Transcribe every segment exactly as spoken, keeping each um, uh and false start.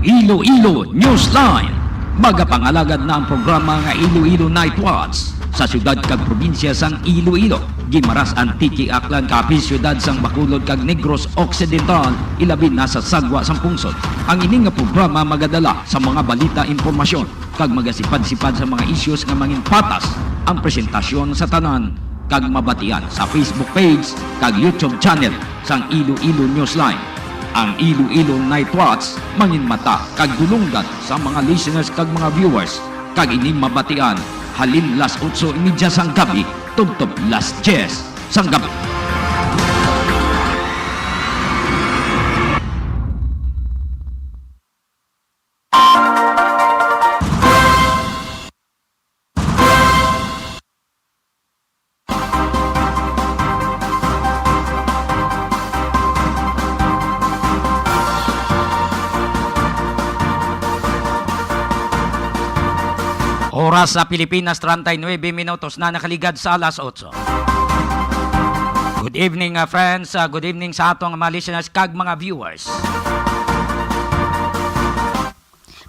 Iloilo Newsline. Magapangalagad na ang programa nga Iloilo Night Watch sa siyudad kag probinsya sang Iloilo, Guimaras, Antique, Aklan, Capiz, siyudad sang Bacolod kag Negros Occidental, ilabi na sa sagwa sang pungsod. Ang ini nga programa magadala sa mga balita, impormasyon, kag magasipad-sipad sa mga issues nga manginpatas ang presentasyon sa tanan kag mabatian sa Facebook page kag YouTube channel sang Iloilo Newsline. Ang Iloilo Night Watch manginmata kag dulonggan sa mga listeners kag mga viewers, kag ini mabatian halin las otso y media sang gabi tubtob las diyes sang gabi. Oras sa Pilipinas, treinta y nueve minutos na nakaligad sa alas otso. Good evening, uh, friends. Uh, good evening sa atong mga listeners kag mga viewers.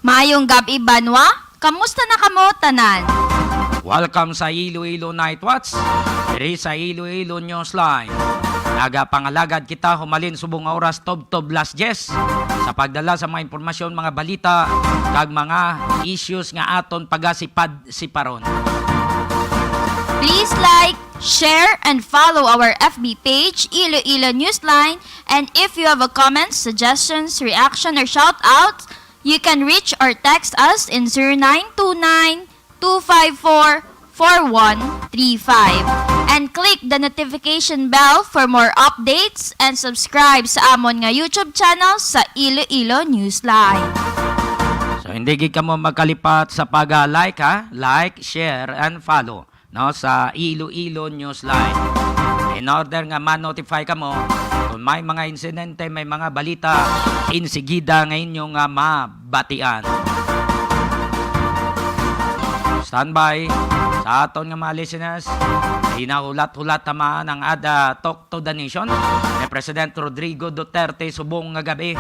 Maayong gab-i, banwa. Kamusta na kamo tanan? Welcome sa Iloilo Night Watch, diri sa Iloilo Newsline. Nagapangalagad kita humalin subong nga oras tubtob las diyes sa pagdala sa mga impormasyon, mga balita, kag mga issues nga aton pagasipad-siparon. Please like, share, and follow our F B page, Iloilo Newsline, and if you have a comment, suggestions, reaction, or shout out, you can reach or text us in zero nine two nine, two five four, four one three five. And click the notification bell for more updates and subscribe sa amon nga YouTube channel sa Iloilo Newsline. So, hindi gid kamo magkalipat sa pag-like, ha? Like, share, and follow, no, sa Iloilo Newsline. In order nga ma-notify kamo kung may mga insidente, may mga balita, insigida nga inyo nga mabatian. Standby sa aton nga mga listeners. Hinahulat-hulat naman ang ada Talk to the Nation ni President Rodrigo Duterte subong nga gabi.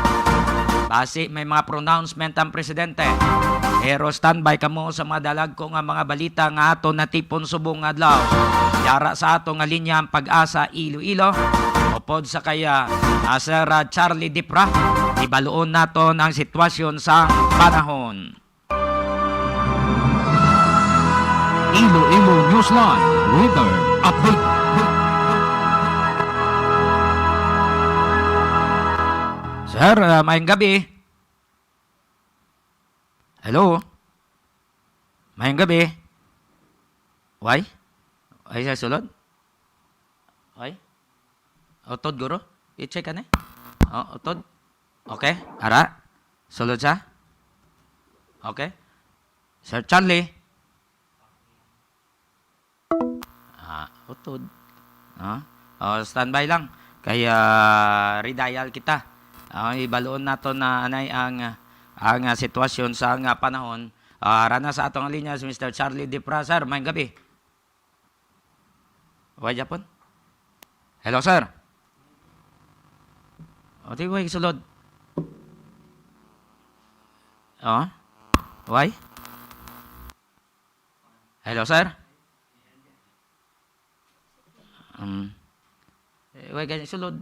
Basi may mga pronouncement ang presidente. Pero standby kamo sa mga dalagko nga mga balita nga aton natipon subong nga adlaw. Yara sa ato nga linya ang Pag-asa Iloilo, upod sa kay, ah, ah, Sir, ah, Charlie Dipra. Ibaluon naton ang sitwasyon sang panahon. Iloilo Newsline Weather Update. Sir, ah, maayong gabi. Hello? Maayong gabi. Why? Ay, sa sulod? Why? Utod, guro? I-check ani? Oh, utod. Okay, ara. Sulod sa? Okay. Sir Charlie? Ah, utod. Ah, oh, standby lang. Kay, ah, redial kita. Ah, ibaluon nato na anay ang, ang, ah, sitwasyon sa nga panahon. Ah, ara na sa atong linya si Mister Charlie Dipra. Sir, maayong gabi. Wa gyapon? Hello, sir. O, di, way sulod. Oh? Why? Hello, sir? Um, eh, way gani sulod.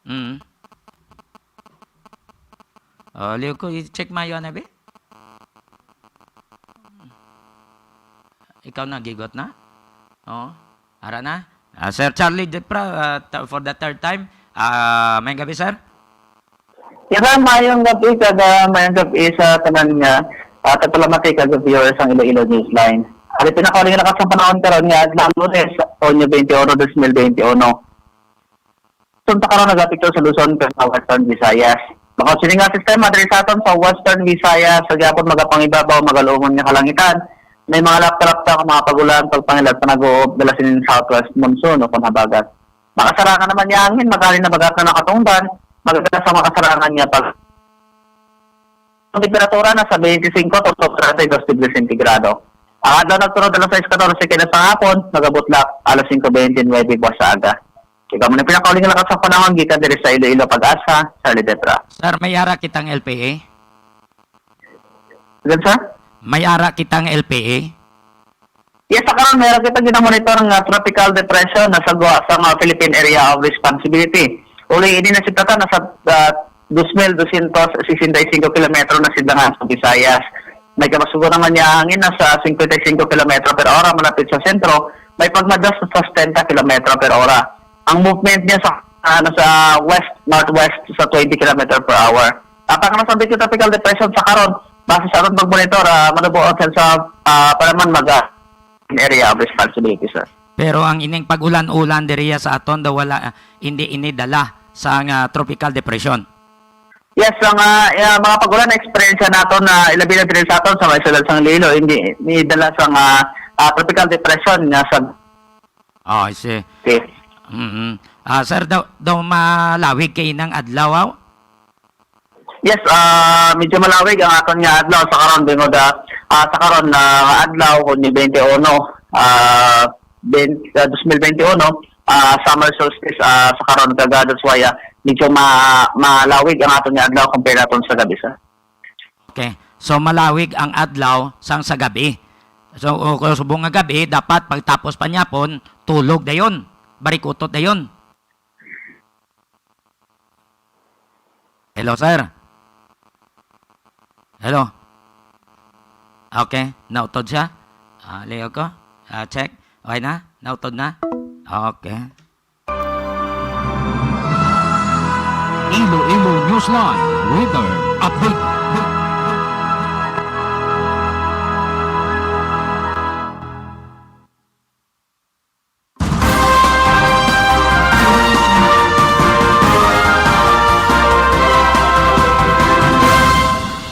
Mm. Oh, liw ko, i-check mayo ana, be. Ikaw na, gigot na? Oh, ara na? Ah, Sir Charlie Dipra, ah, ta-, for the third time. Ah, maayong gabi, sir. Yes, sir, maayong gabi, kag, ah, maayong gabi sa tanan nga, ah, tagpalamati kag viewers sang Iloilo Newsline. Ari, pinakauling lakas sang panahon karon nga adlaw, Lunes, Hunyo twenty-one, dos mil twenty-one. Sunta karon nagapekto sa Luzon kag sa Western Visayas. Bangod sini nga sistema diri sa aton sa Western Visayas, sa gihapon magapangibabaw, magalumon nga kalangitan. May mga lapta-lapta nga mga pag-ulan, pagpangilad, panag-uob, dala sini southwest monsoon o kon habagat. Makasarangan naman nga hangin, maghalin habagat na nakatungdan, magdala sa makasarangan nga pag-, ang temperatura nasa twenty-five to thirty-two degrees sentigrado. Ang adlaw nagsunod alas sais katorse kinabuhi sa hapon, nagabutlak alas singko bente nuebe buwas sa aga. Ikaw man ang pinakauling lakat sa panahon gikan diri sa Iloilo, Pag-asa, Charlie Debra. Sir, may ara kitang L P A? Again, sir? May ara kitang L P A? Yes, sa karon, meron kita ginamonitor nga tropical depression na sa gwa sa mga Philippine Area of Responsibility. Uli ini na sitata na sa, ah, dos mil dosyentos sesenta y cinco kilometro na sidangan sa Visayas. May kamasugo naman niya hangin na sa cincuenta y cinco kilometro per hora malapit sa sentro, may pagmadas sa sesenta kilometro per hora. Ang movement niya sa, ah, nasa west-northwest sa twenty kilometer per hour. Ang pangalasan dito tropical depression sa karon, base sa aton pagmonitor, ah, manubuot sa, sa, ah, para man mag, ah, area of responsibility, sir. Pero ang ining pag-ulan-ulan diriya sa aton daw wala, ah, hindi ini dala sa nga tropical depression. Yes, ang, ah, ah, mga pag-ulan na eksperyensya naton na ilabi na diri sa aton sa may siyudad sang Iloilo, hindi ni dala sa nga, ah, tropical depression nga sa Oh, I see. Okay. Mm-hmm. Ah, sir, daw, daw malawig kay nang adlaw, aw? Yes, ah, medyo malawig ang aton nga adlaw sa karon, bingod, ah, ah, sa karon na adlaw, Hunyo twenty-one, ah, twenty, ah, twenty twenty-one, ah, summer solstice, ah, sa karon, kag, ah, that's why, ah, medyo ma-, malawig ang aton nga adlaw compare naton sa gabi, sir. Okay. So, malawig ang adlaw sang sa gabi. So, o, kung subong nga gabi, dapat pagtapos pa niya pon, tulog dayon. Barikutot dayon. Hello, sir. Hello. Okay, nautod siya. Ah, liyo ko. Ah, check. Okay na? Nautod na? Okay. Iloilo Newsline Weather Update.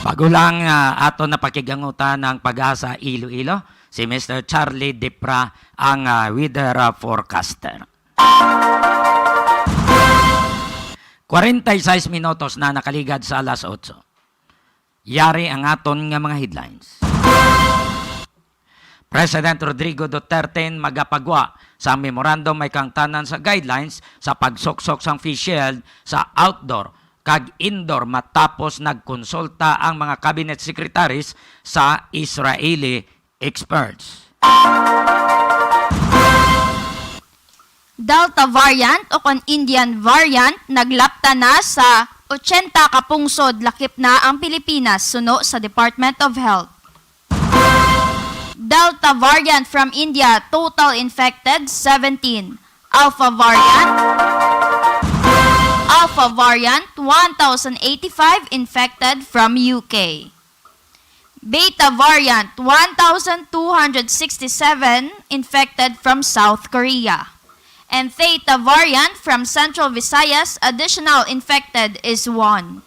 Bago lang, ah, ato na pakigangutan ang Pag-asa Iloilo, si Mister Charlie Dipra ang, ah, weather, ah, forecaster. Kwarenta y seis minutos na nakaligad sa alas otso. Yari ang aton nga mga headlines. President Rodrigo Duterte magapagwa sa memorandum may kangtanan sa guidelines sa pagsuksok sang face shield sa outdoor kag indoor matapos nagkonsulta ang mga cabinet secretaries sa Israeli experts. Delta variant o kon Indian variant naglapta na sa ochenta ka pungsod, lakip na ang Pilipinas, suno sa Department of Health. Delta variant from India, total infected, seventeen. Alpha variant, Alpha variant, one thousand eighty-five infected from U K. Beta variant, one thousand two hundred sixty-seven infected from South Korea. And Theta variant from Central Visayas, additional infected is one.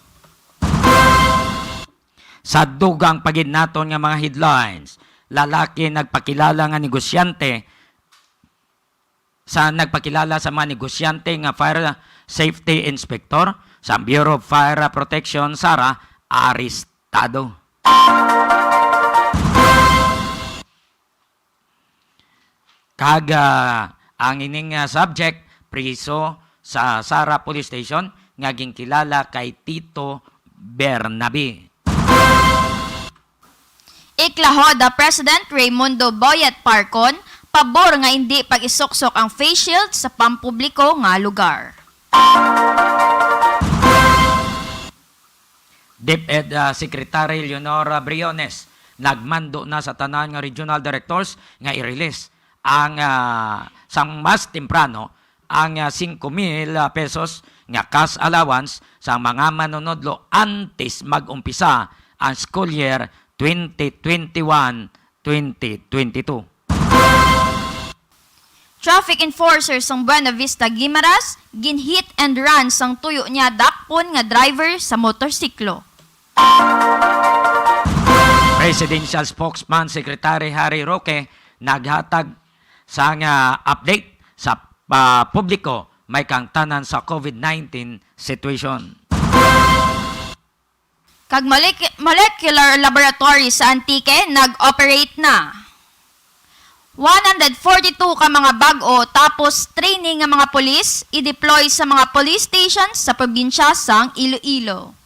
Sa dugang pa gid naton nga mga headlines, lalaki nagpakilala nga negosyante sa nagpakilala sa mga negosyante nga fire safety inspector sa Bureau of Fire Protection, Sara, arestado. Kag, ah, ang ining, ah, subject, priso sa Sara Police Station nga ginkilala kay Tito Bernabe. Iklahoda President Raymundo Boyet Parcon, pabor nga indi pag-isuksok ang face shield sa pampubliko nga lugar. DepEd, ah, Secretary Leonora Briones nagmando na sa tanan nga regional directors nga i-release ang, ah, sang mas temprano ang, ah, singko mil, ah, pesos nga cash allowance sa mga manunodlo antes mag-umpisa ang school year twenty twenty-one, twenty twenty-two. Traffic enforcers sang Buena Vista, Guimaras gin-hit and run sang tuyo niya dakpon nga driver sa motorsiklo. Presidential Spokesman Secretary Harry Roque naghatag sang, ah, update sa, ah, publiko may kangtanan sa COVID nineteen situation. Kag molec-, molecular laboratory sa Antique nag-operate na. One hundred forty-two ka mga bag-o tapos training nga mga pulis i-deploy sa mga police stations sa probinsya sang Iloilo.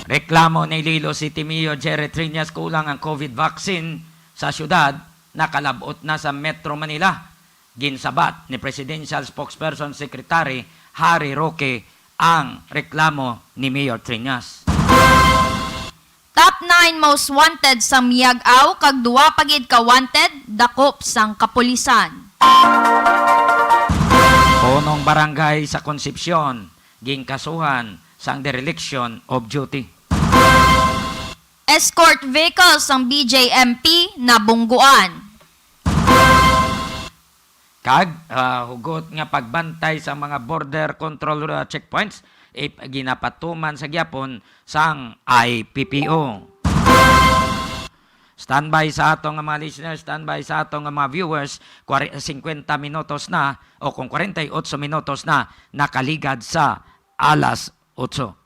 Reklamo ni Iloilo City Mayor Jerry Triñas, kulang ang COVID vaccine sa syudad, nakalab-ot na sa Metro Manila. Ginsabat ni Presidential Spokesperson Secretary Harry Roque ang reklamo ni Mayor Triñas. Top nine most wanted sa Miag-ao kag duwa pa gid ka wanted dakop sang kapulisan. Punong barangay sa Concepcion ginkasuhan sang dereliction of duty. Escort vehicle sang B J M P nabungguan. Kag, ah, hugot nga pagbantay sa mga border control, ah, checkpoints, ip-, ginapatuman sa gyapon sang I P P O. Standby sa ato nga mga listeners, standby sa ato nga mga viewers, kware-, singkwenta minutos na, o kung kwarenta y otso minutos na, nakaligad sa alas otso.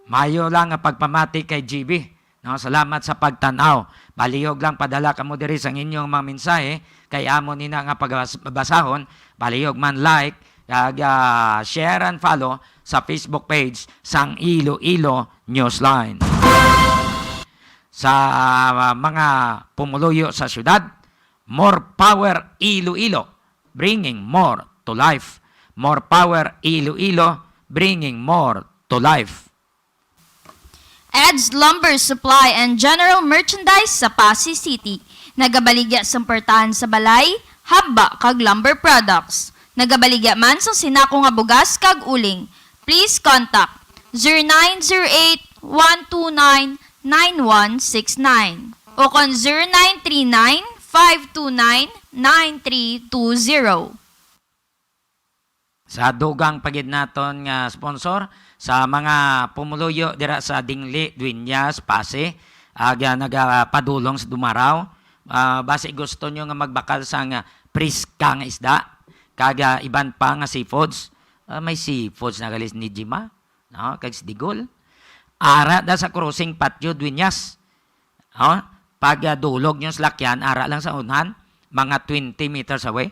Mayo lang nga pagpamati kay G B. No, salamat sa pagtan-aw. Palihog lang, padala kamo diri sang inyong mga mensahe, kay amo nina nga pagbas-, basahon. Palihog man like, kag, ah, share and follow sa Facebook page sang Iloilo Newsline. Sa, ah, mga pumuluyo sa syudad, more power Iloilo, bringing more to life. More power Iloilo, bringing more to life. Ed's Lumber Supply and General Merchandise sa Passi City. Nagabaligya sang portahan sa balay, haba kag lumber products. Nagabaligya man sang sinako nga bugas kag uling. Please contact zero nine zero eight, one two nine, nine one six nine o kon zero nine three nine, five two nine, nine three two zero. Sa dugang pa gid naton nga sponsor, sa mga pumuluyo dira sa Dingli, Dueñas, Passi, aga nagapadulong sa Dumaraw, ah, basi gusto nyo nga magbakal sang, ah, priska nga isda, kag, ah, iban pa nga seafoods. Ah, may seafoods na gali ni Jima, no? Kag si Digol. Ara da sa crossing Patio Dueñas. Oh, pag, ah, dulog yung salakyan, ara lang sa unhan, mga twenty meters away.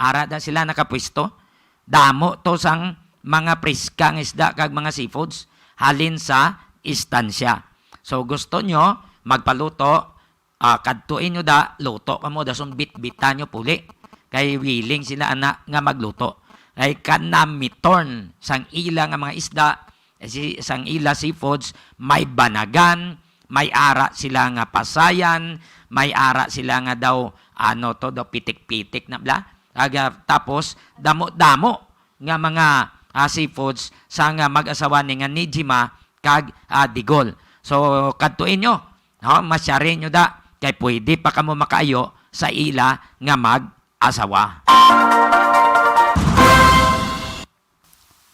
Ara da sila nakapwesto. Damo to sang mga priska nga isda kag mga seafoods halin sa istansya. So, gusto nyo magpaluto, ah, kadtuin nyo da, luto kamo, dason bitbitan nyo puli. Kay willing sila, ana, nga magluto. Kay kanamiton sang ila nga mga isda, eh, si, sang ila seafoods, may banagan, may ara sila nga pasayan, may ara sila nga daw, ano to, daw pitik-pitik na bla. Aga, tapos, damo-damo nga mga, ah, seafoods sa nga mag-asawa ni nga ni Jima kag, ah, Digol. So, kadtuin nyo, no? Masyari nyo da, kay pwede pa kamo makaayo sa ila nga mag-asawa.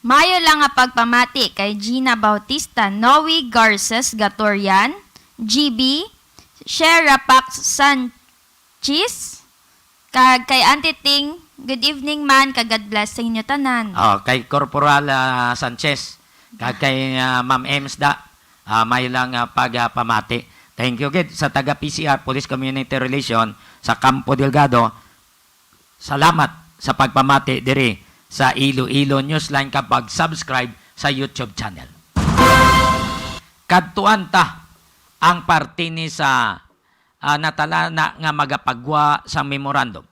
Mayo lang nga pagpamati kay Gina Bautista, Noe Garces Gatorian, G B, Shera Pax Sanchez, kag kay Auntie Ting, good evening man, kag God bless sa inyo tanan. Oh, kay Corporal, ah, Sanchez, kag kay, ah, Ma'am Ems da, ah, mayo lang, ah, pagpamati. Thank you gid sa taga P C R, Police Community Relation sa Campo Delgado. Salamat sa pagpamati diri sa Iloilo Newsline kag pag-subscribe sa YouTube channel. Kadtuan ta ang parte ni sa, ah, natalana nga magapagwa sa memorandum,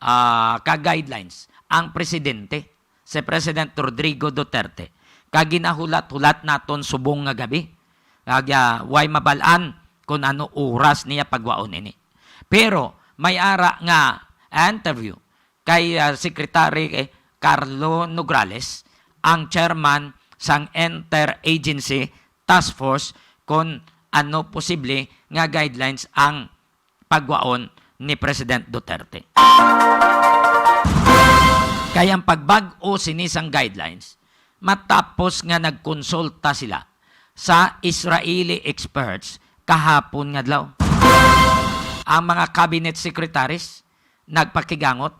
ah, ka guidelines ang presidente, si President Rodrigo Duterte, kag ginahulat-hulat naton subong nga gabi. Kag, ah, way mabal-an kung ano oras niya pagwaon ini. Pero may ara nga interview kay, ah, Secretary, eh, Carlo Nograles, ang chairman sang Interagency Task Force, kung ano posible nga guidelines ang pagwaon ni President Duterte. Kay ang pagbag-o sini sang guidelines, matapos nga nagkonsulta sila sa Israeli experts kahapon nga adlaw. Ang mga cabinet secretaries nagpakigangot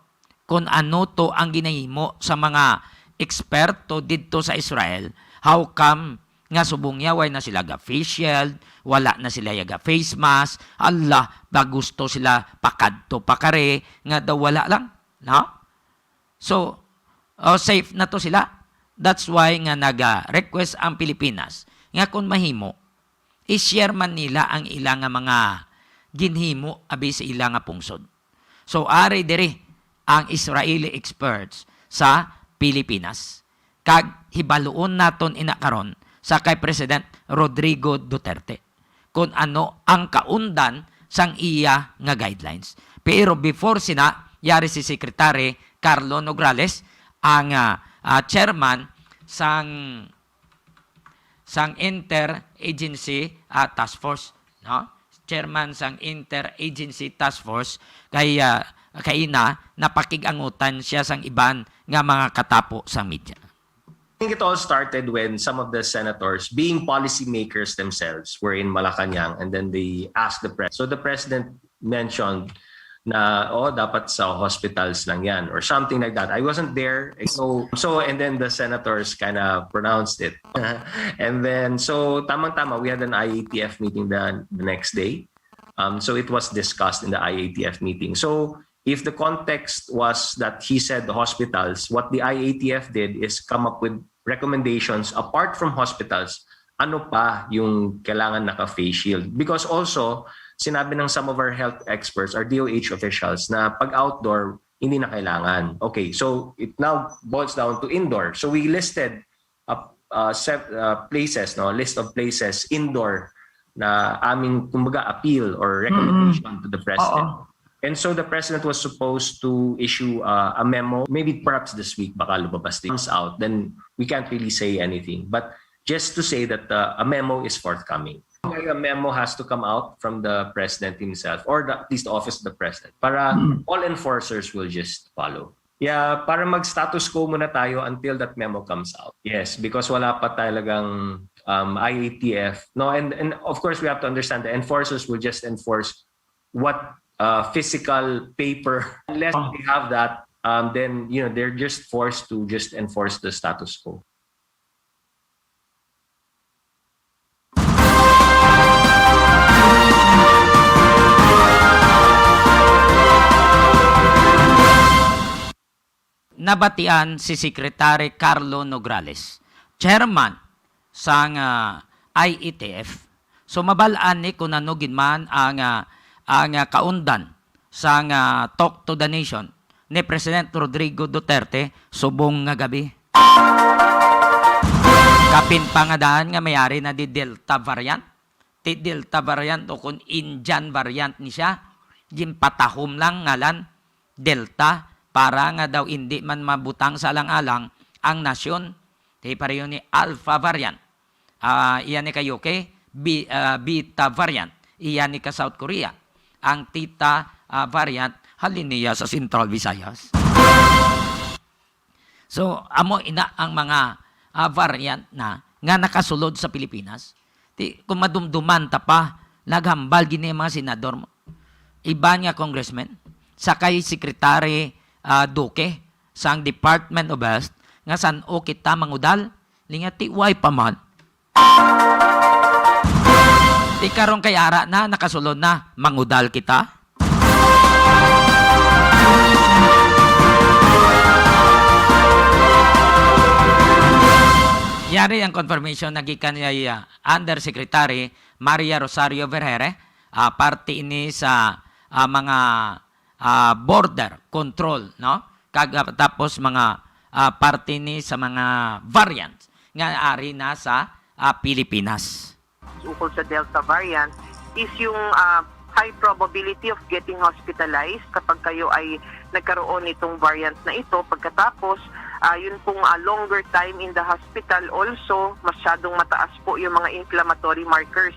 kung ano to ang ginahimo sa mga eksperto didto sa Israel. How come nga subong niya, way na sila ga-face shield, wala na sila ga face mask, Allah, ba gusto sila pakadto pa kari, nga daw wala lang, no? So, oh, safe na to sila. That's why nga naga-request ang Pilipinas nga kung mahimo, i-share man nila ang ila nga mga ginhimo abi sa ila nga pungsod. So, ari diri ang Israeli experts sa Pilipinas. Kag hibaluon naton ina karon sa kay President Rodrigo Duterte kung ano ang kaundan sang iya nga guidelines. Pero before sina, yari si Secretary Carlo Nograles, ang, ah, ah, chairman sang, sang Interagency, ah, Task Force, no? Chairman sang Interagency Task Force, kay, ah, kaina napakig-angutan siya sang iban nga mga katapo sang media. I think it all started when some of the senators, being policymakers themselves, were in Malacañang, and then they asked the president. So the president mentioned na, "Oh, dapat sa hospitals lang yan," or something like that. I wasn't there. So, so and then the senators kind of pronounced it. And then, so tamang-tama, we had an I A T F meeting the, the next day. Um, so it was discussed in the I A T F meeting. So if the context was that he said the hospitals, what the I A T F did is come up with recommendations apart from hospitals. Ano pa yung kailangan naka-face shield? Because also, sinabi ng some of our health experts, our D O H officials, na pag outdoor, hindi na kailangan. Okay, so it now boils down to indoor. So we listed uh, uh, set, uh, places, no, list of places indoor na aming, kumbaga, appeal or recommendation to the president. Oo. And so the president was supposed to issue, uh, a memo, maybe perhaps this week, baka lumabas din, comes out, then we can't really say anything. But just to say that, uh, a memo is forthcoming. A memo has to come out from the president himself or the, at least the office of the president para all enforcers will just follow. Yeah, para mag-status quo muna tayo until that memo comes out. Yes, because wala pa talagang, um, I A T F. No, and, and of course, we have to understand the enforcers will just enforce what, uh, physical paper. Unless they have that, um, then, you know, they're just forced to just enforce the status quo. Nabatian si Secretary Carlo Nograles, chairman sang, ah, I E T F. So, mabal-an ni kung ano gid man ang, ah, ang, ah, kaundan sang, ah, Talk to the Nation ni President Rodrigo Duterte subong nga gabi. Kapin pa nga daan nga mayari na di Delta variant. Ti Delta variant o kung Indian variant ni siya, ginpatahom lang ngalan Delta para nga daw indi man mabutang sa alang-alang ang nasyon. Ti pareho ni Alpha variant. Ah, iya ni ka U K, Bi-, ah, Beta variant. Iya ni ka South Korea. Ang Theta, ah, variant, halin niya sa Central Visayas. So, amo ina ang mga, ah, variant na nga nakasulod sa Pilipinas. Ti, kung madumduman ta pa, naghambal gini ang mga senador mo. Iban nga congressman, sa kay Secretary, ah, Duque, sang Department of Health, nga san-o kita mangudal, linga ti way pa man. Ti karon kay ara na, nakasulod na, mangudal kita. Yari ang confirmation na gikan kay, ah, Undersecretary Maria Rosario Vergeire, ah, parte ini sa, ah, mga, ah, border control, no? Kag, ah, tapos mga, ah, parte ni sa mga variants nga ari na sa, ah, Pilipinas. Ukol sa Delta variant is yung, ah, high probability of getting hospitalized kapag kayo ay nagkaroon nitong variant na ito. Pagkatapos, ah, yun pong, ah, longer time in the hospital also, masyadong mataas po yung mga inflammatory markers.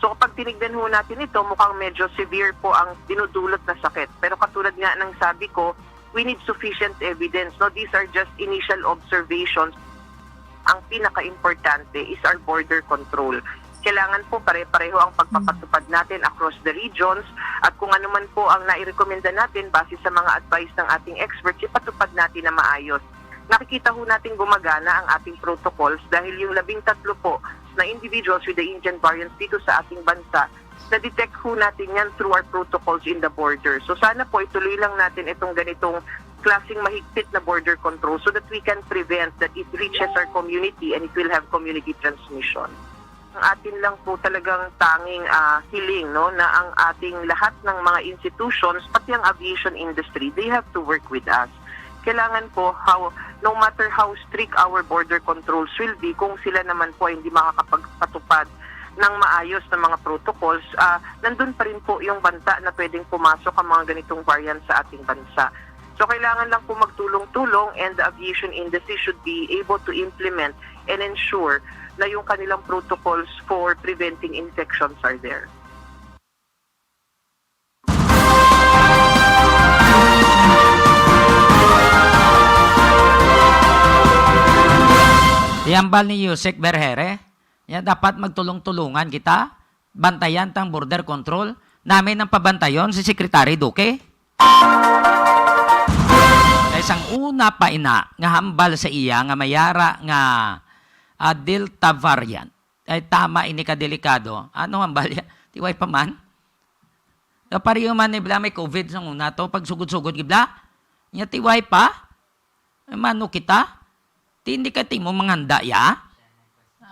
So kapag tinignan ho natin ito, mukhang medyo severe po ang dinudulot na sakit. Pero katulad nga ng sabi ko, we need sufficient evidence. No, these are just initial observations. Ang pinaka-importante is our border control. Kailangan po pare-pareho ang pagpapatupad natin across the regions. At kung ano man po ang nairekomenda natin base sa mga advice ng ating experts, ipatupad natin na maayos. Nakikita ho natin gumagana ang ating protocols dahil yung labing tatlo po na individuals with the Indian variants dito sa ating bansa, na-detect ho natin yan through our protocols in the border. So sana po ituloy lang natin itong ganitong klaseng mahigpit na border control so that we can prevent that it reaches our community and it will have community transmission. Ang atin lang po talagang tanging, ah, hiling, no, na ang ating lahat ng mga institutions, pati ang aviation industry, they have to work with us. Kailangan po, how, no matter how strict our border controls will be, kung sila naman po ay hindi makakapagpatupad ng maayos na mga protocols, ah, nandun pa rin po yung banta na pwedeng pumasok ang mga ganitong variant sa ating bansa. So, kailangan lang po magtulong-tulong, and the aviation industry should be able to implement and ensure na yung kanilang protocols for preventing infections are there. Di hambal ni Yusek Berhere, ya dapat magtulong-tulungan kita, bantayan tang border control, namin ang pabantayon si Secretary Duque. Kay sang una pa ina nga hambal sa iya nga may ara nga, ah, Delta variant, ay tama ini ka delikado. Ano hambal ya? Tiway pa man. Nga pareho man ni bla may COVID sang una to, pagsugod-sugod gid bla. Nya tiway pa. Mano kita? Ti hindi ka timo manghanda ya?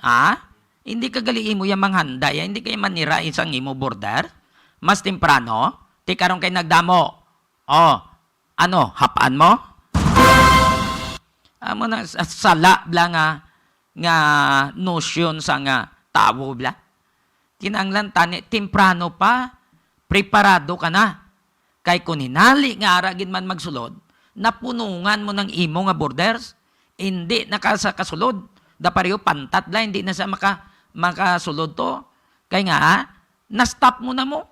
Ha? Hindi ka gali imo ya manghanda ya, hindi kay manira isang imo border? Mas temprano? Ti karon kay nagdamo. Oh, ano, hapan mo? Amo na sa- sala bla nga nga notion sa nga tawo bla. Kinahanglan tani temprano pa, preparado ka na. Kay kung hinali nga ara gid man magsulod, napunungan mo ng imo nga borders, hindi na ka sa kasulod. Da pareho pantat bla, hindi na sa maka, makasulod to. Kay nga, na-stop mo na mo.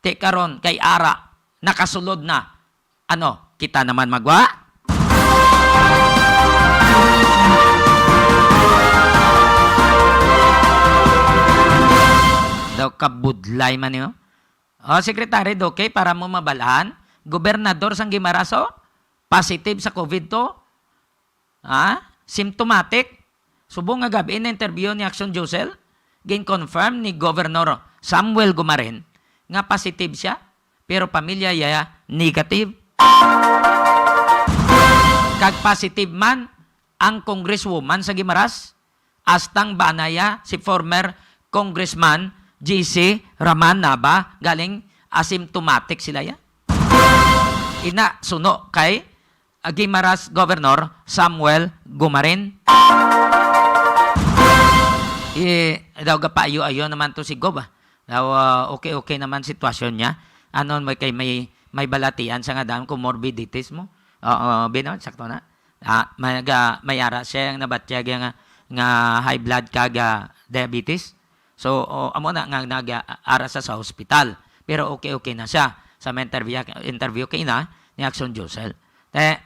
Ti karon kay ara, nakasulod na. Ano, kita naman magwa? Daw kabudlay man niyo. O, Secretary Duque, para mo mabalaan, gobernador sang Guimaras, o, positive sa COVID to. Ha? Symptomatic. Subong nga gab-i na interview ni Action Josel, gin-confirm ni Governor Samuel Gumarin nga positive siya, pero pamilya iya negative. Kag positive man ang congresswoman sa Guimaras, astang bana iya si former Congressman G C Raman Nava, galing asymptomatic sila ya. Ina, suno kay ah, Guimaras Governor Samuel Gumarin. Eh, daw gapaayo-ayo naman to si Gob, ah. Daw, ah, okay-okay naman sitwasyon niya. Ano, may kay may, may balatian sa nga daan comorbidities mo. Oo, Bino, sakto na. Ah, may, ga- may ara siya yung nabatyag nga, nga high blood kag, ah, diabetes. So, o, amo na nga nag-ara sa, sa hospital. Pero okay-okay na siya. Sa may interview, interview kay ina ni Action Josel. Te,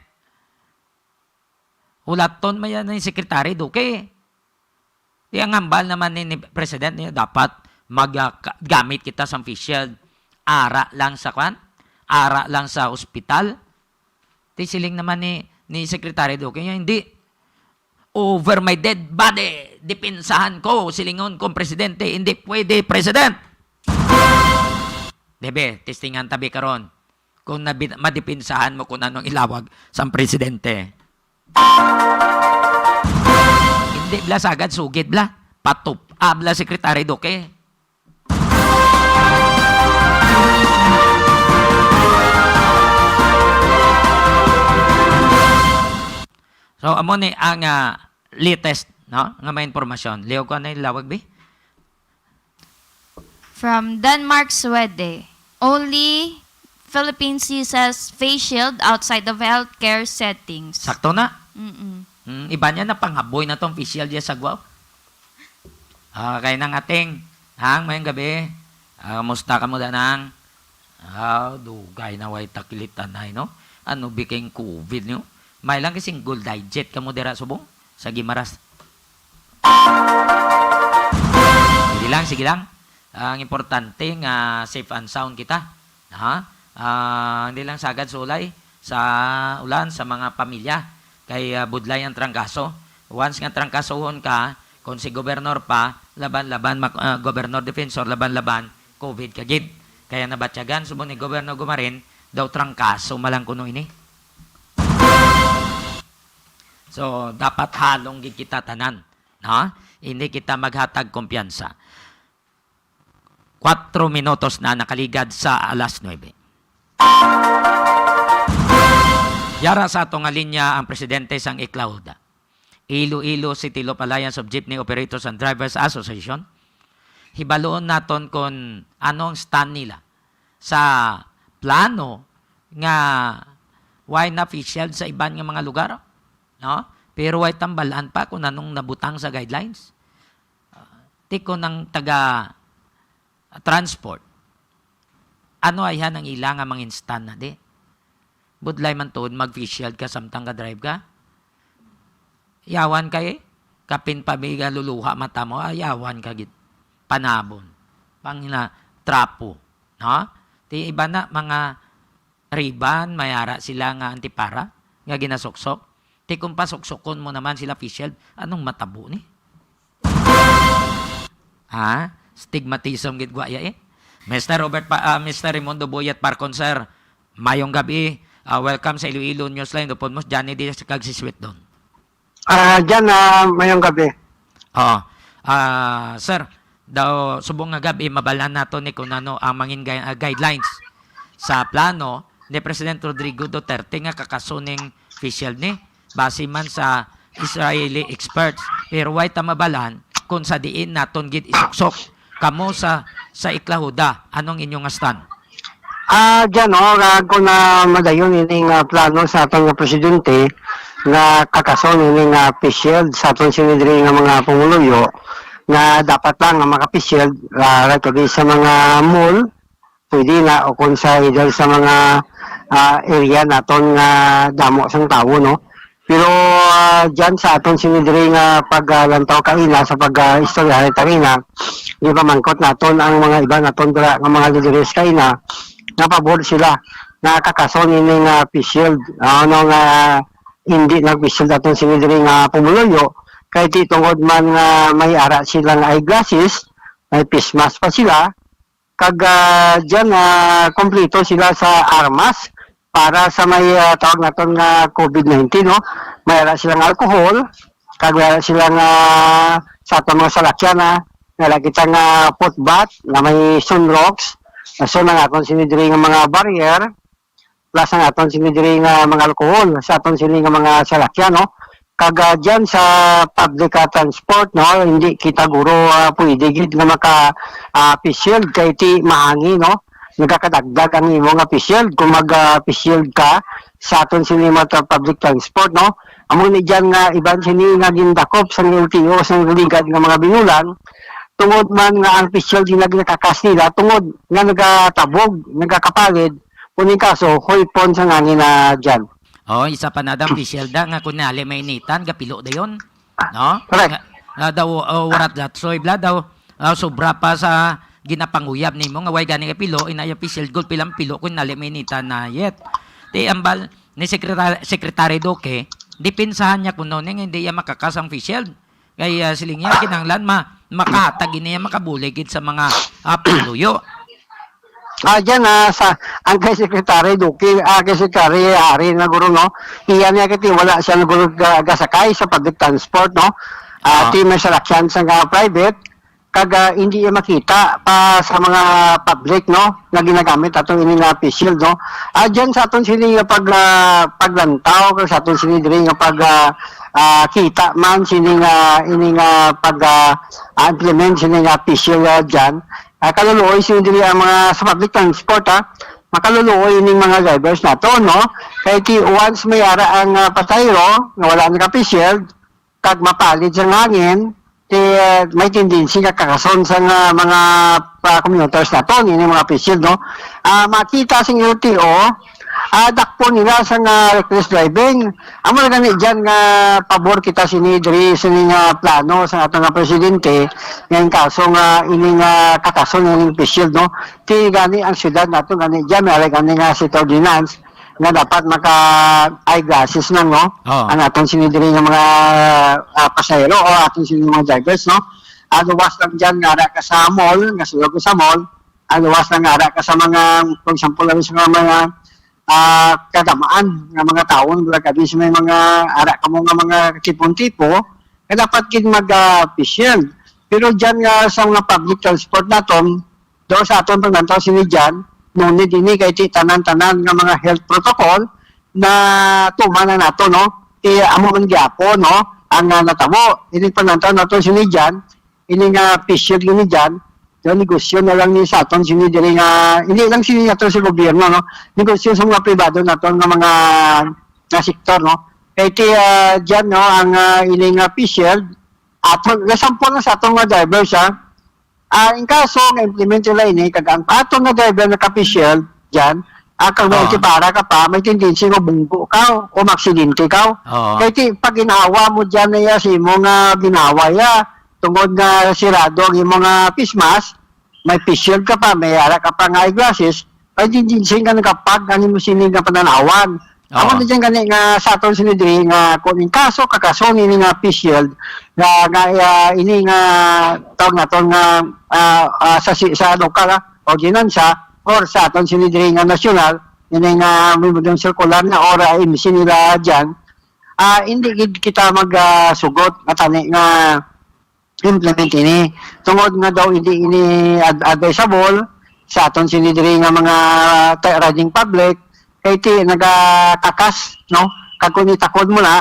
hulaton man yan ni Secretary Duque. Di ang hambal naman ni, ni President niya, dapat mag, ah, ka- gamit kita sa face shield. Ara lang sa kwan? Ara lang sa hospital? Ti siling naman ni, ni Secretary Duque niya, hindi. Over my dead body, dipinsahan ko, silingon kong presidente, hindi pwede, President. Debe, testingan tabi karon kung nabi- madipinsahan mo kung anong ilawag sang presidente. Hindi bla sagad sugid bla. Patup-, ah, bla Secretary Duque. So, amo ni ang, ah, latest, no, nga may impormasyon. Liog ko na yung lawag, bi? From Denmark, Swede. Only Philippines uses face shield outside of healthcare settings. Sakto na. Mm-mm. Hmm, iba niya na panghaboy na tong face shield niya sa guwaw. Ah, kay nang ating, hang, mayong gabi. Ah, musta ka mo, danang? Ah, dugay na way takilitan ay, no? Ano, biking COVID niyo? May lang single digit ka mo dira subong sa Gimaras. Sige lang, sige lang. Ang importante nga safe and sound kita. Ha? Ah, hindi lang sagad sulay sa ulan sa mga pamilya kay, ah, budlay ang trangkaso. Once nga trangkasohon ka, Kung si Gobernador pa, laban-laban, mak-, ah, Gobernador Defensor, laban-laban, COVID ka gid. Kaya nabatyagan, subong ni Gobernador Gumarin, daw trangkaso malang kuno ini. So, dapat halong gid kita tanan, no? Hindi kita maghatag kumpiyansa. Kwatro minutos na nakaligad sa alas nuebe. Yara sa ato nga linya ang presidente sang Iklahuda, Iloilo City Loop Alliance of Jeepney Operators and Drivers Association. Hibaluon naton kon ano ang stand nila sa plano nga why na official sa iban nga mga lugar, no? Pero why tambalan pa kung anong nabutang sa guidelines? Ah, ti kon ang taga transport, ano ayhan ang ila nga manginstan na di? Budlay man tuod mag-face shield ka samtang ga-drive ka. Yawan kay kapin pa may galuluha mata mo, ah, yawan ka gid. Panabon. Pangina trapo, no? Ti iba na mga riban, may ara sila nga antipara nga ginasuksok. Ti kung pasuksukon mo naman sila face shield, anong matabo ni? Ha? Stigmatism gid gwa ya eh. Mister Robert pa, ah, Mister Raimundo Boyet Parcon, sir. Mayong gabi. Ah, welcome sa Iloilo Newsline. Upod mo, Johnny Diaz kag si Sweet Don. Ah, Jan, ah, mayong gabi. Oh, ah, sir, daw subong nga gabi mabalan nato ni kung ano ang mangin gui-, ah, guidelines sa plano ni President Rodrigo Duterte nga kakaso ning face shield ni base man sa Israeli experts. Pero why ta mabalan kung sa diin naton gid isuksok? Kamo sa, sa Iklahuda, anong inyo nga stand? Ah, dyan, oh, nga kung na madayon ini nga plano sa aton nga presidente nga kakason ini nga face shield sa aton sini diri nga mga pumuluyo nga dapat lang nga maka-face shield, ah, right away sa mga mall, pwede na, o kung sa either sa mga, ah, area naton nga damo sang tawo, no? Pero, ah, dyan sa aton sini diri nga paglantaw kaina sa pag, ah, istorya tangina, gipamangkot naton ang mga iba naton dira nga mga lideres kaina nga pabor sila nga kakason ini nga face shield, ano nga hindi nag-face shield aton sini diri nga pumuluyo kay ti tungod man nga may ara sila nga eyeglasses, may face mask pa sila, kag, ah, dyan, ah, kompleto sila sa armas para sa may, ah, tawag naton nga COVID nineteen, no? May ara silang alcohol, kag may ara silang, ah, sa aton mga salakyan, ah, may ara kita nga foot bath nga may Sunrox, so, nang aton sini diri nga mga barrier, plus ang aton sini diri nga mga alcohol sa aton sini nga mga salakyan, no? Kag, ah, dyan sa public, ah, transport, no, hindi kita guro, ah, pwede gid nga maka, ah, face shield kay ti mahangi, no? Nagakadagdag ang imo nga face shield kung mag, ah, face shield ka sa aton sini mga public transport, no? Amo ni dyan nga iban sini nga gindakop sang L T O sang ligad nga mga binulan, tungod man nga ang face shield ginaginakas nila tungod nga nagatabog, nagakapalid, kung ning kaso, huipon sa ngangin na dyan. Oh, isa pa na dang face shield da nga kung nali mainitan, gapilo dayon. No? Correct. Nga, nga daw, oh, warat lat. So, ibla daw, ah, sobra pa sa ginapanguyab nimo nga way gani nga pilo, inaya face shield, gulpi lang pilo kung nali mainitan na yet. Ti ambal ni Secretary, Secretary Duque, dipinsahan niya kuno ning hindi iya makakas ang face shield. Kay, ah, siling niya, kinahanglan ma-, makahatag ini niya, makabulig gid sa mga, ah, pumuluyo. Ah, dyan, ah, sa, ang kay Secretary Duque, ah, kay Secretary Hari na guro, no? Iya niya kay wala siya na guro ga-, gasakay sa public transport, no? Ah, Ah. Ti may salakyan sa nga private, kag, ah, hindi iya makita pa sa mga public, no? Nga ginagamit ato ini nga face shield, no? Ah, dyan sa aton sini nga pag, ah, paglantaw, kag sa aton sini diri nga pag, ah, ah, kita man sini nga, ini nga pag, ah, ah, implement sini nga face shield, ah, dyan. Ah, kaluluoy sini diri ang mga sa public transport, ha. Makaluluoy ining mga drivers nato, no? Kay ti once may ara ang, ah, pasahero nga wala naka-face shield, kag mapalid sa hangin, ti, ah, may tendency nga kakason sa nga mga, ah, commuters nato, ini mga face shield, no? Ah, makita sing L T O, ah, dakpon nila sa nga reckless driving. Amo na gani dyan nga pabor kita sini diri sini nga plano sa ato nga presidente, nga in kaso nga ini nga kakason nga ining face shield, no? Ti gani ang syudad nato gani dyan, may ara gani nga city ordinance, nga dapat maka eyeglasses na, no? Oo. Ang aton sini diri nga mga, ah, pasahero o aton sini mga drivers, no? Ah, luwas lang dyan nga ara ka sa mall, nga sulod ka sa mall, ah, luwas lang nga ara ka sa mga, for example, lang sa mga, ah, kadamaan nga mga tawo, nga abi sa may mga ara ka mo nga mga tipo-tipo, nga dapat gid mag, ah, face shield. Pero dyan nga sa mga public transport naton, do sa aton paglantaw sini dyan, no need ini kay ti tanan-tanan nga mga health protocol na tuman na nato, no? Ti amo man gyapon, no? Ang, ah, natabo, ini paglantaw nato sini dyan, ini nga face shield gini dyan, do negosyo na lang ni sa aton sini diri nga, hindi lang sini nato sa gobyerno, no? Negosyo sa mga pribado nato nga mga, nga sektor, no? Kay ti, ah, dyan, no, ang, ah, ini nga face shield, aton, nasampol na sa aton nga drivers, ha? Ah, in kaso nga implement nila ini, kag ang aton nga driver naka-face shield dyan, ah, kag may Oo. antipara ka pa, may tendency nga bunggo ka o maaksidente ka. Oo. Kay ti, pag ginawa mo dyan na iya sa imo nga ginawa iya, tungod nga sirado ang imo nga face mask, may face shield ka pa, may ara ka pa nga eyeglasses, may tendency nga nagapag ang imo sini nga pananawan. Oo. Amo na dyan gani nga sa aton sini diri nga kung in kaso kakaso nini nga face shield nga, nga, ah, ini nga tawag naton nga, ah, ah, sa si-, sa lokal, ah, ordinansa or sa aton sini diri nga nasyonal, ini nga memorandum circular na or, ah, M C nila dyan, ah, hindi gid kita mag, ah, sugot nga tani nga implement ini. Tungod nga daw hindi ini ad-, advisable sa aton sini diri nga mga ta-, riding public, kay ti nagakakas, no? Kag kung itakod mo na,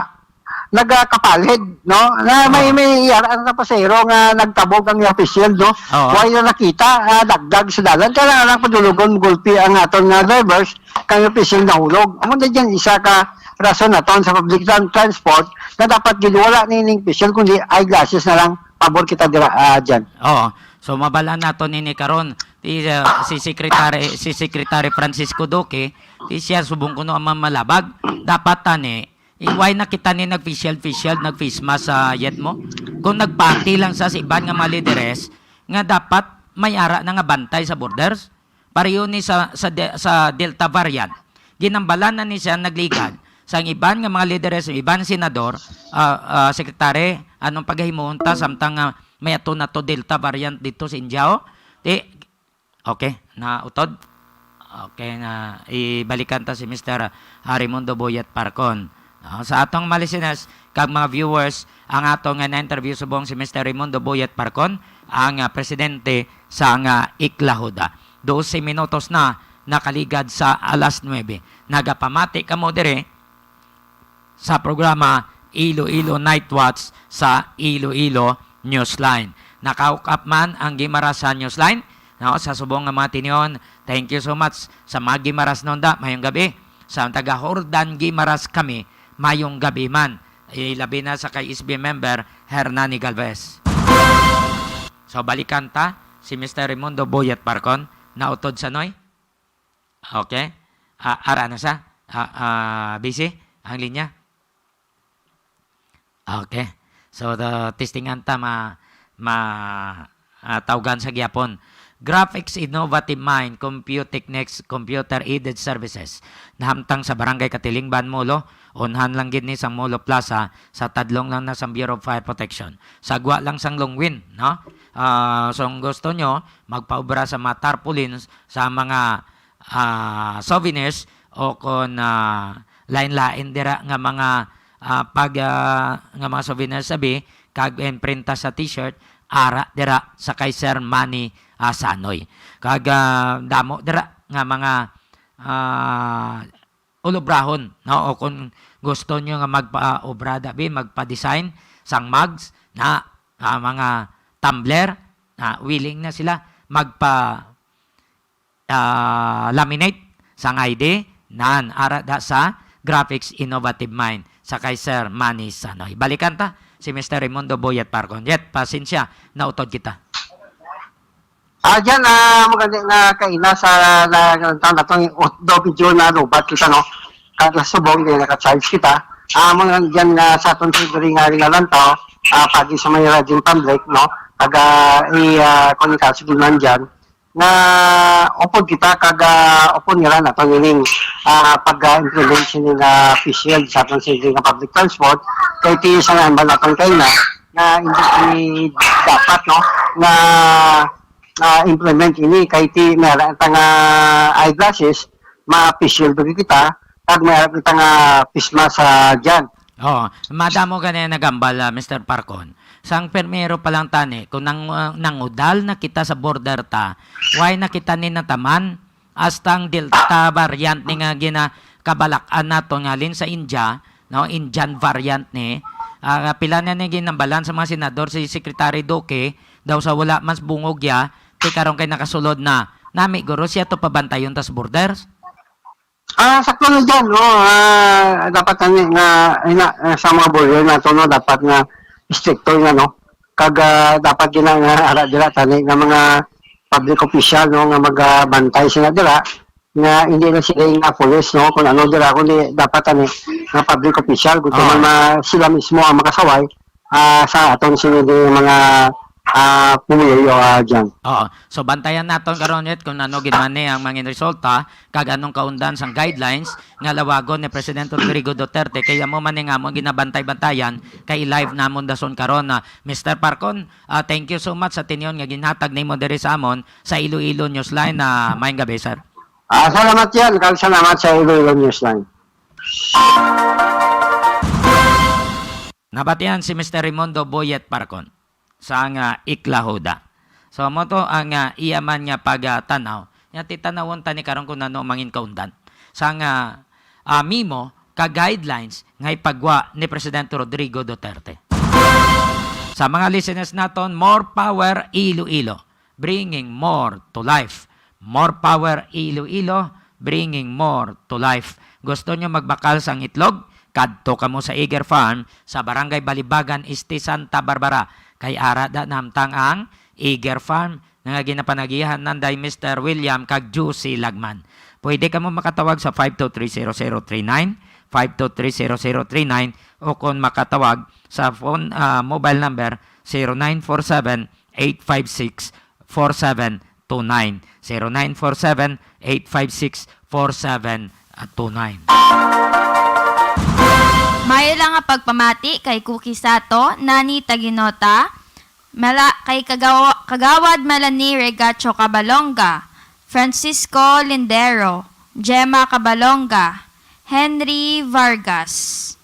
nagakapalid, no? Na may, Oo. may iyara ang pasahero nga nagtabog ang iya face shield, no? Oo. Wala na nakita, ah, dagdag sa dalan. Kaya lang, lang padulugon, gulpi ang aton nga drivers, kay iya face shield nahulog. Amo na dyan, isa ka rason naton sa public tran-, transport na dapat gid wala nining face shield, kundi eyeglasses na lang. Pabor kita dira, ah, dyan. Oo. So, mabalaan nato nini karon. Ti, ah, si Secretary, si Secretary Francisco Duque, ti siya subong kuno ang mamalabag. Dapat tani, eh, why na kita ni nag-face shield, face shield, nag-face mask sa yet mo? Kung nagpati lang sa, sa iban nga mga lideres, nga dapat may ara na nga bantay sa borders. Pareho ni sa, sa de-, sa Delta variant. Ginambalan na ni siya nagligad. Sa iban nga mga lideres, iban senador, ah, ah, sekretary, anong pagahimuon ta samtang nga may ato na to Delta variant dito sa India, oh? Di, okay, nautod? Okay, na ibalikan ta si Mister Raimundo Boyet Parcon. Ah, sa atong mga listeners kag mga viewers, ang ato nga na-interview subong si Mister Raimundo Boyet Parcon, ang, ah, presidente sa nga Iklahuda. Dose minutos na nakaligad sa alas nuebe. Nagapamati kamo diri sa programa Iloilo Night Watch sa Iloilo Newsline. Naka-hook up man ang Gimaras sa Newsline, no, sa subong nga mga tinion. Thank you so much sa mga Gimaras nonda. Mayong gabi. Sa taga Hordan Gimaras kami, mayong gabi man. Ilabi na sa kay S B member Hernani Galvez. So, balikan ta si Mister Raimundo Boyet Parcon. Nautod sa noy? Okay. Ah, ara na sa? Ah, ah, busy ang linya? Okay. So, the testingan ta ma-, ma-, ah, tawgan sa gyapon. Graphics Innovative Mind, Computechnics, Computer Aided Services. Nahamtang sa Barangay Katilingban, Molo. Unhan lang gid ni sang Molo Plaza, sa tadlong lang na sang Bureau of Fire Protection. Sagwa lang sang Longwin, no? Ah, so, kung gusto nyo, magpaubra sa mga tarpaulins, sa mga, ah, souvenirs, o kon, ah, lain-lain dira nga mga, ah, pag, ah, nga mga souvenirs, sabi, kag imprinta sa t-shirt, ara dira sa kay Sir Manny, ah, Sanoy. Kag, ah, damo dira nga mga, ah, ulobrahon, no? O kung gusto nyo nga magpa-obra, dabi, magpa-design sang mugs, na, ah, mga tumbler, na willing na sila magpa, ah, laminate sang I D, nan, ara da sa Graphics Innovative Mind sa kay Sir Manny Sanoy. Balikan ta si Mister Raimundo Boyet Parcon. Yet, pasensya, nautod kita. Ah, dyan, ah, maganda nga kaina sa, na, na, na, na, itong video na lubat kita, no? Kada subong din naka-charge kita. Ah, mga dyan nga sa aton diri nga ringalantaw, ah, pagi sa may Rajin Public, no? Taga, i, ah, kung ka, sige man dyan. nga upod kita kag, ah, upod nga lang aton ining, ah, pag-implement sini nga face shield sa aton sa nga public transport, kay ti sa nga ba naton kay na, na hindi dapat, no, nga, ah, implement ini kay ti meron ta nga eyeglasses, ma-face shield kita, kag meron kita nga face mask sa dyan. Oo, madamo gani nagambal, ah, Mister Parcon. Sang primero pa lang tani, kung nang-, ah, nangudal na kita sa border ta, why na kita ni nataman? Hasta ang Delta variant ni nga ginakabalak-an nato nga halin sa India, no? Indian variant ni. Ah, pila na ni ginambalan sa mga senador si Secretary Duque, daw sa wala mas bungog ya, ti karon kay nakasulod na. Nami, guro, siya to pabantayon tas borders? Ah, sakto na dyan, no? Ah, dapat tani nga, ina, ah, sa mga border nato, no, dapat nga stricto nga, no? Kag, ah, dapat gina nga ara dira tani nga mga public official, no, nga magabantay sila dira, nga hindi na sila nga pulis, no, kung ano dira, kundi dapat tani nga public official, gusto Ah. man ma-, sila mismo ang makasaway, ah, sa aton sini di mga, ah, pumuluyo, ah, dyan. Oo. So, bantayan naton karon yet kung ano gid man ni ang mangin resulta, kag anong kaundan sang guidelines nga lawagon ni Presidente Rodrigo Duterte. Kay amo man ni nga amon ginabantay-bantayan, kay i-live namon dason karon na. Mister Parcon, ah, thank you so much sa tinyon nga ginhatag nimo diri sa amon sa Iloilo Newsline. Ah, maayong gabi, sir. Ah, salamat yan. Kag salamat sa Iloilo Newsline. Nabatian si Mister Raimundo Boyet Parcon sang, ah, Iklahuda. So, mo to ang, ah, iya man nga pagtanaw. Nga titanawon ta ni karon kung ano mangin kaundan sang, ah, ah, memo ka guidelines nga ipagwa ni Presidente Rodrigo Duterte. Sa mga listeners naton, more power Iloilo, bringing more to life. More power Iloilo, bringing more to life. Gusto nyo magbakal sang itlog? Kadto kamo sa Eager Farm sa Barangay Balibagan Este, Santa Barbara. Kay ara da namtang ang Eager Farm nga ginapanagihan nanday Mister William kag Juicy Lagman. Pwede kamo makatawag sa five two three zero zero three nine, five two three zero zero three nine, o kon makatawag sa phone, ah, mobile number zero nine four seven, eight five six, four seven two nine, zero nine four seven, eight five six, four seven two nine. Maayo lang nga pagpamati kay Cookie Sato, Nani Taginota, Mala-, kay Kagawa-, Kagawad Melanie Regacho Cabalonga, Francisco Lindero, Gemma Cabalonga, Henry Vargas,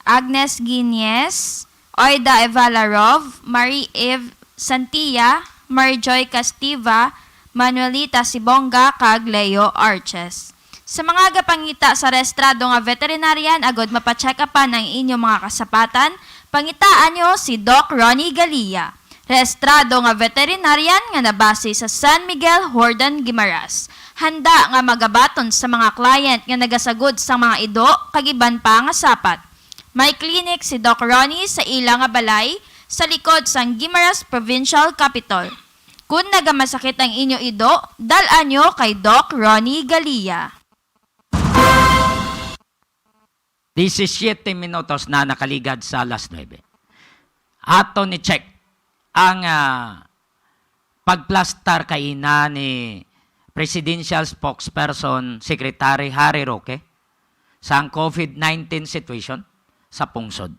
Agnes Guiñez, Oida Evalarov, Marie Eve Santia, Mary Joy Castiva, Manuelita Sibonga, kag Leo Arches. Sa mga gapangita sa rehistrado nga veterinarian agod mapacheck-upan ang inyo mga kasapatan, pangitaan nyo si Doc Ronnie Galia, rehistrado nga veterinarian nga nabase sa San Miguel, Jordan, Guimaras. Handa nga magabaton sa mga client nga nagasagod sang mga ido kag iban pa nga sapat. May clinic si Doc Ronnie sa ila nga balay sa likod sang Guimaras Provincial Capitol. Kon nagamasakit ang inyo ido, dal-a nyo kay Doc Ronnie Galia. Disisiete minutos na nakaligad sa alas nuebe. Aton i-check ang, ah, pagplastar kaina ni Presidential Spokesperson Secretary Harry Roque sang covid nineteen situation sa pungsod.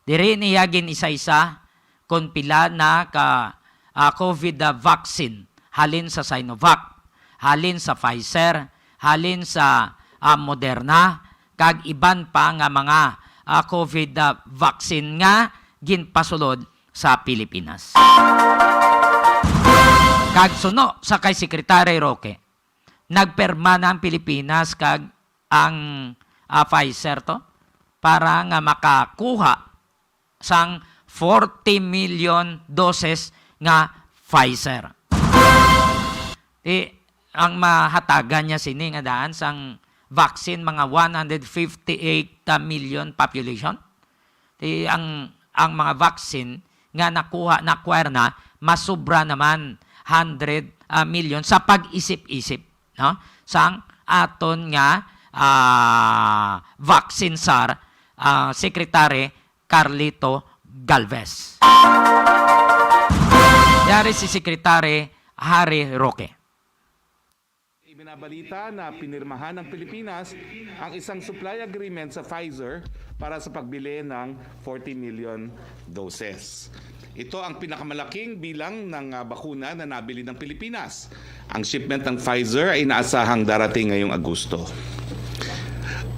Diri niya gin-isa-isa kon pila na ka, ah, covid, ah, vaccine halin sa Sinovac, halin sa Pfizer, halin sa, ah, Moderna, kag iban pa nga mga, ah, covid, ah, vaccine nga ginpasulod sa Pilipinas. Kag suno sa kay Secretary Roque, nagpirma na ang Pilipinas kag ang, ah, Pfizer to para nga makakuha sang forty million doses nga Pfizer. Ti, ang mahatagan niya sini nga daan sang vaccine, mga one hundred fifty-eight million population. Ti, ang, ang mga vaccine nga nakuha, na-acquire na, masubra naman hundred, ah, million sa pag-isip-isip, no? Sang aton nga, ah, vaccine czar, ah, Secretary Carlito Galvez. Yari si Secretary Harry Roque. Ibinabalita na pinirmahan ng Pilipinas ang isang supply agreement sa Pfizer para sa pagbili ng forty million doses. Ito ang pinakamalaking bilang ng ah, bakuna na nabili ng Pilipinas. Ang shipment ng Pfizer ay inaasahang darating ngayong Agosto.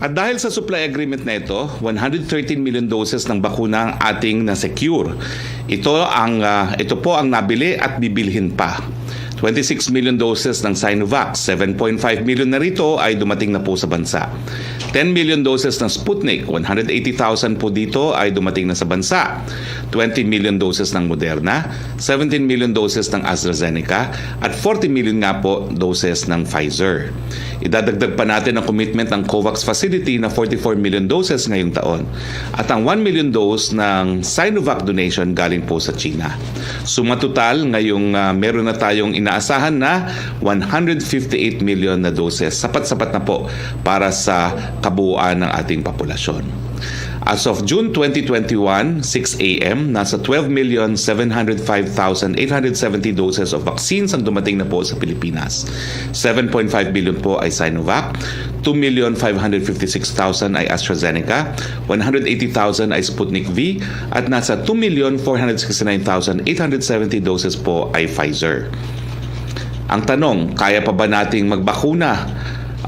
At dahil sa supply agreement na ito, one hundred thirteen million doses ng bakuna ang ating na-secure. Ito ang ah, ito po ang nabili at bibilhin pa. Twenty-six million doses ng Sinovac, seven point five million na rito ay dumating na po sa bansa. Ten million doses ng Sputnik, one hundred eighty thousand po dito ay dumating na sa bansa. Twenty million doses ng Moderna, seventeen million doses ng AstraZeneca, at forty million nga po doses ng Pfizer. Idadagdag pa natin ang commitment ng COVAX facility na forty-four million doses ngayong taon at ang one million dose ng Sinovac donation galing po sa China. Suma total, ngayong ah, meron na tayong inaasahan na one hundred fifty-eight million na doses. Sapat-sapat na po para sa kabuuan ng ating populasyon. As of June twenty twenty-one, six a m, nasa twelve million seven hundred five thousand eight hundred seventy doses of vaccines ang dumating na po sa Pilipinas. Seven point five billion po ay Sinovac, two million five hundred fifty-six thousand ay AstraZeneca, one hundred eighty thousand ay Sputnik V, at nasa two million four hundred sixty-nine thousand eight hundred seventy doses po ay Pfizer. Ang tanong, kaya pa ba nating magbakuna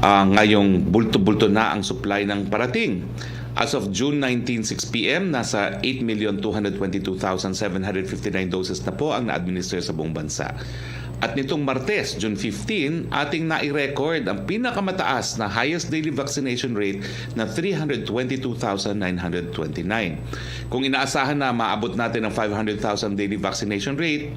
ah, ngayong bulto-bulto na ang supply ng parating? As of June nineteen, six p m, nasa eight million two hundred twenty-two thousand seven hundred fifty-nine doses na po ang na-administer sa buong bansa. At nitong Martes, June fifteen, ating nai-record ang pinakamataas na highest daily vaccination rate na three hundred twenty-two thousand nine hundred twenty-nine. Kung inaasahan na maabot natin ang five hundred thousand daily vaccination rate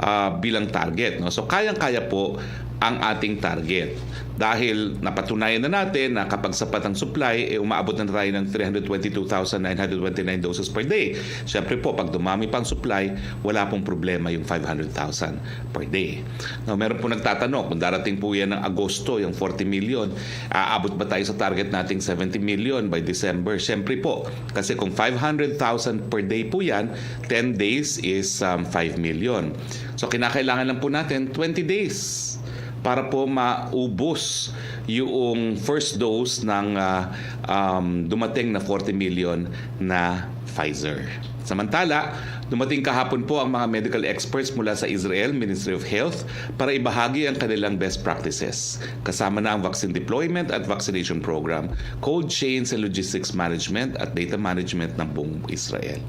ah, bilang target, no? So, kayang-kaya po ang ating target. Dahil napatunayan na natin na kapag sapat ang supply, eh, umaabot na tayo ng three hundred twenty-two thousand nine hundred twenty-nine doses per day. Siyempre po, pag dumami pa ang supply, wala pong problema yung five hundred thousand per day. Now, meron po nagtatanong kung darating po yan ng Agosto, yung forty million, aabot ba tayo sa target nating seventy million by December? Siyempre po, kasi kung five hundred thousand per day po yan, ten days is um, five million. So, kinakailangan lang po natin twenty days para po maubos yung first dose ng ah, um, dumating na forty million na Pfizer. Samantala, dumating kahapon po ang mga medical experts mula sa Israel Ministry of Health para ibahagi ang kanilang best practices, kasama na ang vaccine deployment at vaccination program, cold chains and logistics management at data management ng buong Israel.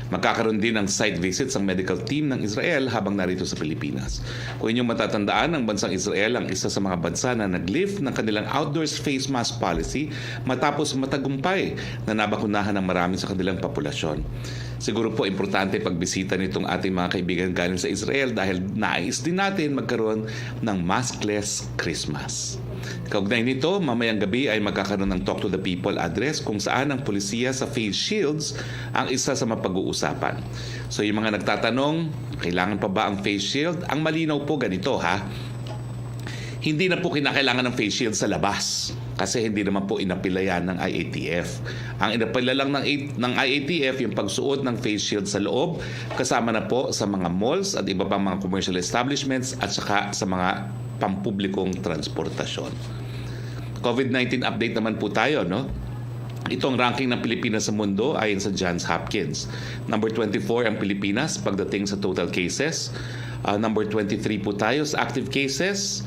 Magkakaroon din ng site visits ang medical team ng Israel habang narito sa Pilipinas. Kung inyong matatandaan, ang bansang Israel ang isa sa mga bansa na nag-lift ng kanilang outdoors face mask policy matapos matagumpay na nabakunahan ang marami sa kanilang populasyon. Siguro po importante pagbisita nitong ating mga kaibigan galing sa Israel dahil nais din natin magkaroon ng maskless Christmas. Kaugnay nito, mamayang gabi ay magkakaroon ng Talk to the People address kung saan ang polisiya sa face shields ang isa sa mapag-uusapan. So yung mga nagtatanong, kailangan pa ba ang face shield? Ang malinaw po ganito ha, hindi na po kinakailangan ng face shield sa labas kasi hindi naman po inapila yan ng I A T F. Ang inapila lang ng, ng I A T F yung pagsuot ng face shield sa loob, kasama na po sa mga malls at iba pang mga commercial establishments at saka sa mga pampublikong transportasyon. COVID nineteen update naman po tayo, no? Itong ranking ng Pilipinas sa mundo ayon sa Johns Hopkins. Number twenty-four ang Pilipinas pagdating sa total cases. Ah, number twenty-three po tayo sa active cases.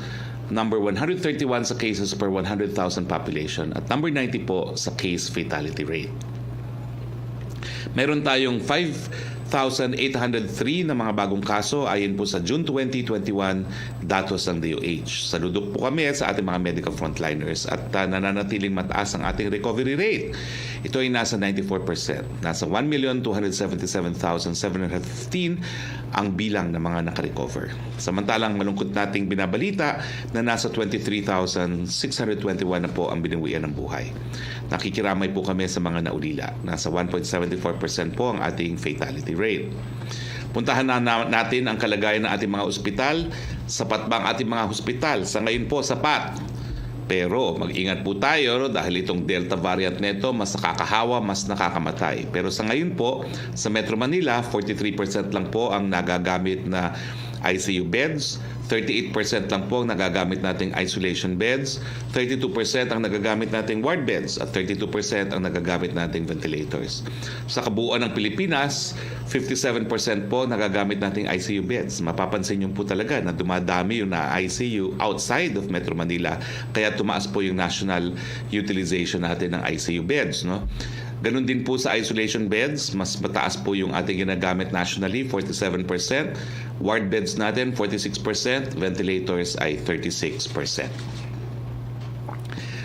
Number one hundred thirty-one sa cases per one hundred thousand population. At number ninety po sa case fatality rate. Meron tayong five thousand eight hundred three na mga bagong kaso ayon po sa June twenty twenty-one datos ng D O H. Saludo po kami sa ating mga medical frontliners at ah, nananatiling mataas ang ating recovery rate. Ito ay nasa ninety-four percent. Nasa one million two hundred seventy-seven thousand seven hundred fifteen ang bilang ng mga nakarecover. Samantalang malungkot nating binabalita na nasa twenty-three thousand six hundred twenty-one na po ang binawian ng buhay. Nakikiramay po kami sa mga naulila. Nasa one point seven four percent po ang ating fatality rate. Puntahan na, na natin ang kalagayan ng ating mga ospital. Sapat ba ang ating mga hospital? Sa ngayon po, sapat. Pero mag-ingat po tayo, no, dahil itong Delta variant nito mas nakakahawa, mas nakakamatay. Pero sa ngayon po, sa Metro Manila, forty-three percent lang po ang nagagamit na I C U beds. Thirty-eight percent lang po ang nagagamit nating isolation beds, thirty-two percent ang nagagamit nating ward beds, at thirty-two percent ang nagagamit nating ventilators. Sa kabuuan ng Pilipinas, fifty-seven percent po nagagamit nating I C U beds. Mapapansin niyo po talaga na dumadami yung na-I C U outside of Metro Manila, kaya tumaas po yung national utilization natin ng I C U beds, no? Ganun din po sa isolation beds, mas mataas po yung ating ginagamit nationally, forty-seven percent. Ward beds natin, forty-six percent. Ventilators ay thirty-six percent.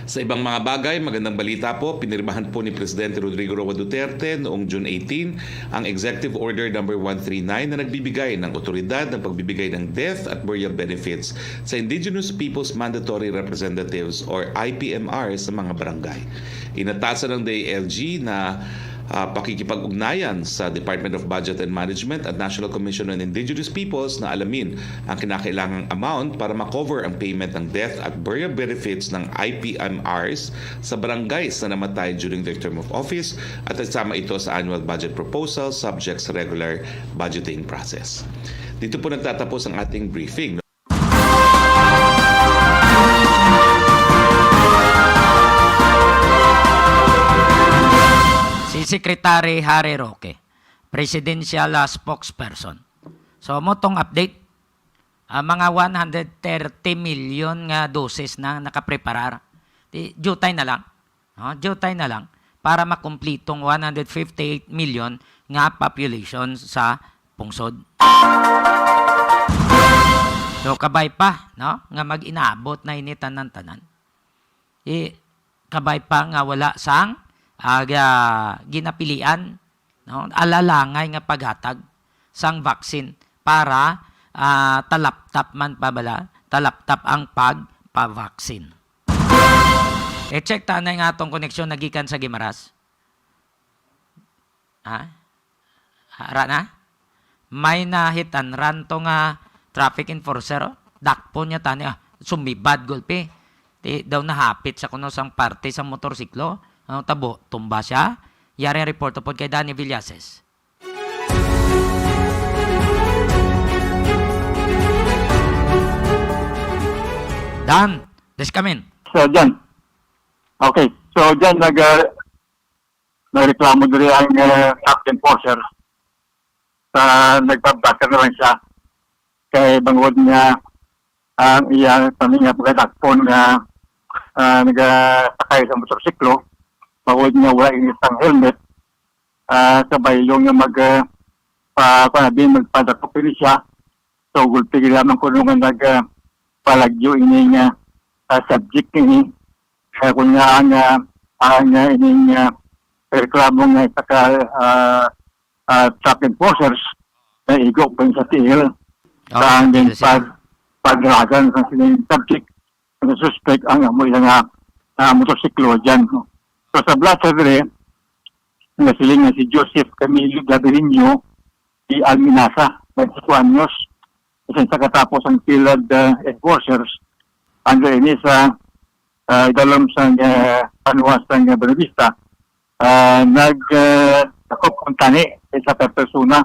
Sa ibang mga bagay, magandang balita po, pinirmahan po ni Presidente Rodrigo Roa Duterte noong June eighteen ang Executive Order number one three nine na nagbibigay ng otoridad ng pagbibigay ng death at burial benefits sa Indigenous Peoples Mandatory Representatives or I P M R sa mga barangay. Inatasan ng D I L G na ah, pakikipag-ugnayan sa Department of Budget and Management at National Commission on Indigenous Peoples na alamin ang kinakailangang amount para ma-cover ang payment ng death at burial benefits ng I P M Rs sa barangays na namatay during their term of office at isama ito sa annual budget proposal subject sa regular budgeting process. Dito po nagtatapos ang ating briefing. Si Secretary Harry Roque, presidential, ah, spokesperson. So, mo tong update, ah, mga one hundred thirty million nga doses na nakapreparar. Di, jutay na lang. No? Jutay na lang para makumplitong one hundred fifty-eight million nga population sa pungsod. So, kabay pa, no, nga mag-inabot na ini tanan-tanan. I, kabay pa nga wala sang, ah, ga-, ginapilian, no, alalangay nga paghatag sang vaccine para, ah, talaptap man pa bala, talaptap ang pagpa-vaccine. I-check ta na nga atong koneksyon nagikan sa Guimaras. Ha? Ara na? May nahitanran to nga traffic enforcer, oh. Dakpon niya tani, ah. Sumibad gulpi. Di daw nahapit sa kuno sang parte sa motorsiklo. Ang tabo, tumba siya. Yari ang report upod kay Danny Villases. Dan, please come in. So, John. Okay. So, John, nag, uh, nagreklamo diri ang uh, traffic enforcer sa nagpabakar na lang siya. Kay bangod nga ang iya kami nga pagkadakpon nga uh, nagasakay sa motorsiklo, bangod nga wala ini sang helmet, uh, sa baylo nga mag uh, pa, pa, magpadakop ini siya. So, gulpi lamang kuno nga nag uh, palagyo ini nga uh, subject ini. Kaya kung nga ang uh, ang uh, ining uh, reklamo nga isa ka uh, uh, traffic enforcers na igo pa sa tiil sa ang din pag paglagan sa sining subject ang suspect ang amo ila nga uh, motorsiklo dyan. So sa blotter dire, nasiling nga si Joseph Camilo Gavirinho di Alminasa, twenty-two anyos, isa sa katapos ang pilad uh, enforcers under ini sa uh, idalom sa uh, panwa sa uh, Buenavista, uh, nag uh, takop ang tani sa isa ka persona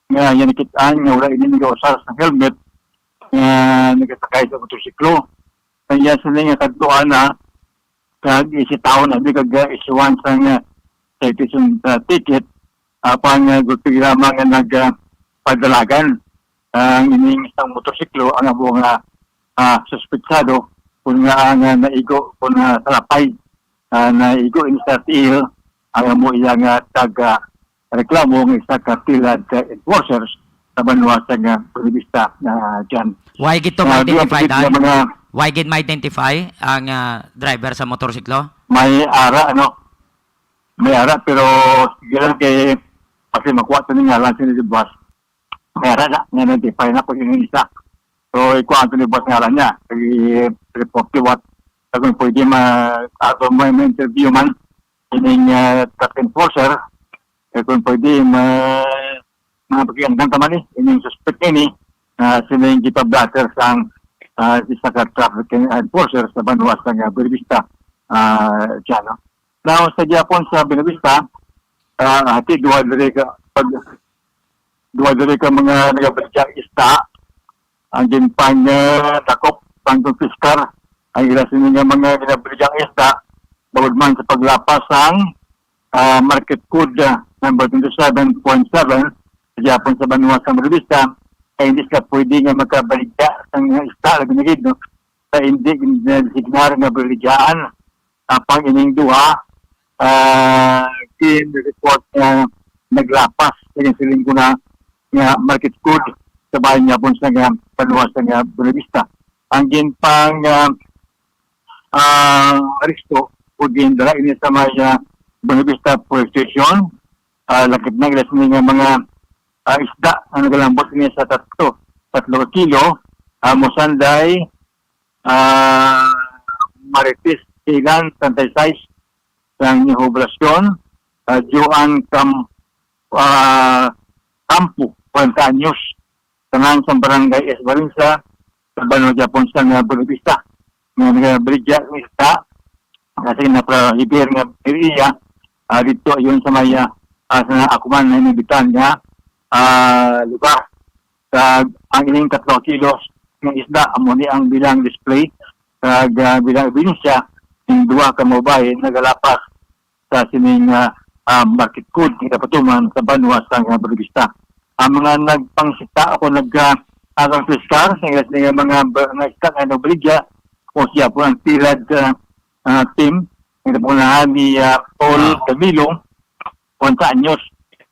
nga yan nakit-an nga wala ini nagausar sa helmet nga nagasakay sa motorsiklo. Kaya sa nga kadtuan na kag isitaw na di kag uh, isuwan sa nga citation uh, ticket apan uh, gulpi lamang nga nag uh, padalagan ang ining isang motorsiklo ang amo nga uh, suspetsado kung nga ang uh, naigo kung uh, salapay uh, naigo ini sa tiil ang amo iya nga taga reklamo nga isa ka tilad ka enforcers sa banwa sa nga Buenavista na dyan. Why gid to ma-identify, Dan? Mga... Why gid ma-identify ang uh, driver sa motorsiklo? May ara, ano? May ara, pero sige lang kay kasi makuha sa ngalan sa nilibas. May ara na, nga na-identify na ko yung isa. So, ikuha ang nilibas ngalan niya. I-report liwat. Kung pwede ma-, ato may interview man, ining uh, traffic enforcer, eh, kung pwede, ma mga pakiangdan ta man eh, ining suspect ini, uh, sila yung gipablatter sang uh, isa ka traffic enforcer sa banwa sa nga Buenavista, uh, dyan, no? Now, sa gyapon sa Buenavista, uh, hati duha diri ka pag duha diri ka mga nagabaligya isda Ang ginpang, ah, dakop sang confiscar ang ila sini nga mga ginabaligyang isda, bangod man sa paglapas sang, ah, Market Code, ah, number twenty-seven point seven, sa gihapon sa banwa sa Buenavista, kay hindi sila pwede nga magkabaligya sang isda, labi na gid, no? Sa hindi gin-, designar nga baligyaan, ah, pang ining duha, ah, gin-report nga naglapas, kaya siling ko na, nga Market Code sa bahin nga Bonsa nga banwa sa nga Buenavista. Ang ginpang, ah, ah, aresto o gindala ini sa may, ah, Buenavista Police Station. Ah, lakip na gila sini nga mga, ah, isda nga nagalambot ini sa tatlo, tatlo ka kilo, ah, Mosanday, ah, Marites Silan, treinta y seis, sang New Poblacion, ah, Joan Cam-, ah, Campo, forty anyos, tanan sa barangay Esbarinsa, sa banwa gihapon sa nga Buenavista, nga nagabaligya sa isda, kasi naprohibir nga area, ah, dito yun sa may, ah, ah, sa Akuman na inibitan nga, ah, lugar. Kag ang ining tatlo kilos nga isda, amo ni ang bilang display, kag, ah, bilang ebidensya, ang duha ka mga babayi nagalapas sa sining, ah, ah, Market Code nga gapatuman sa banwa sang, ah, Buenavista. Ang mga nagpangsita o nag, ah, agang fiskal sa ila sini nga mga ba-, nga isda nga nabaligya, o siya po ang tilad, ah, ah, team, ang napungahan ni, ah, Paul Ah. Camilo, treinta anyos,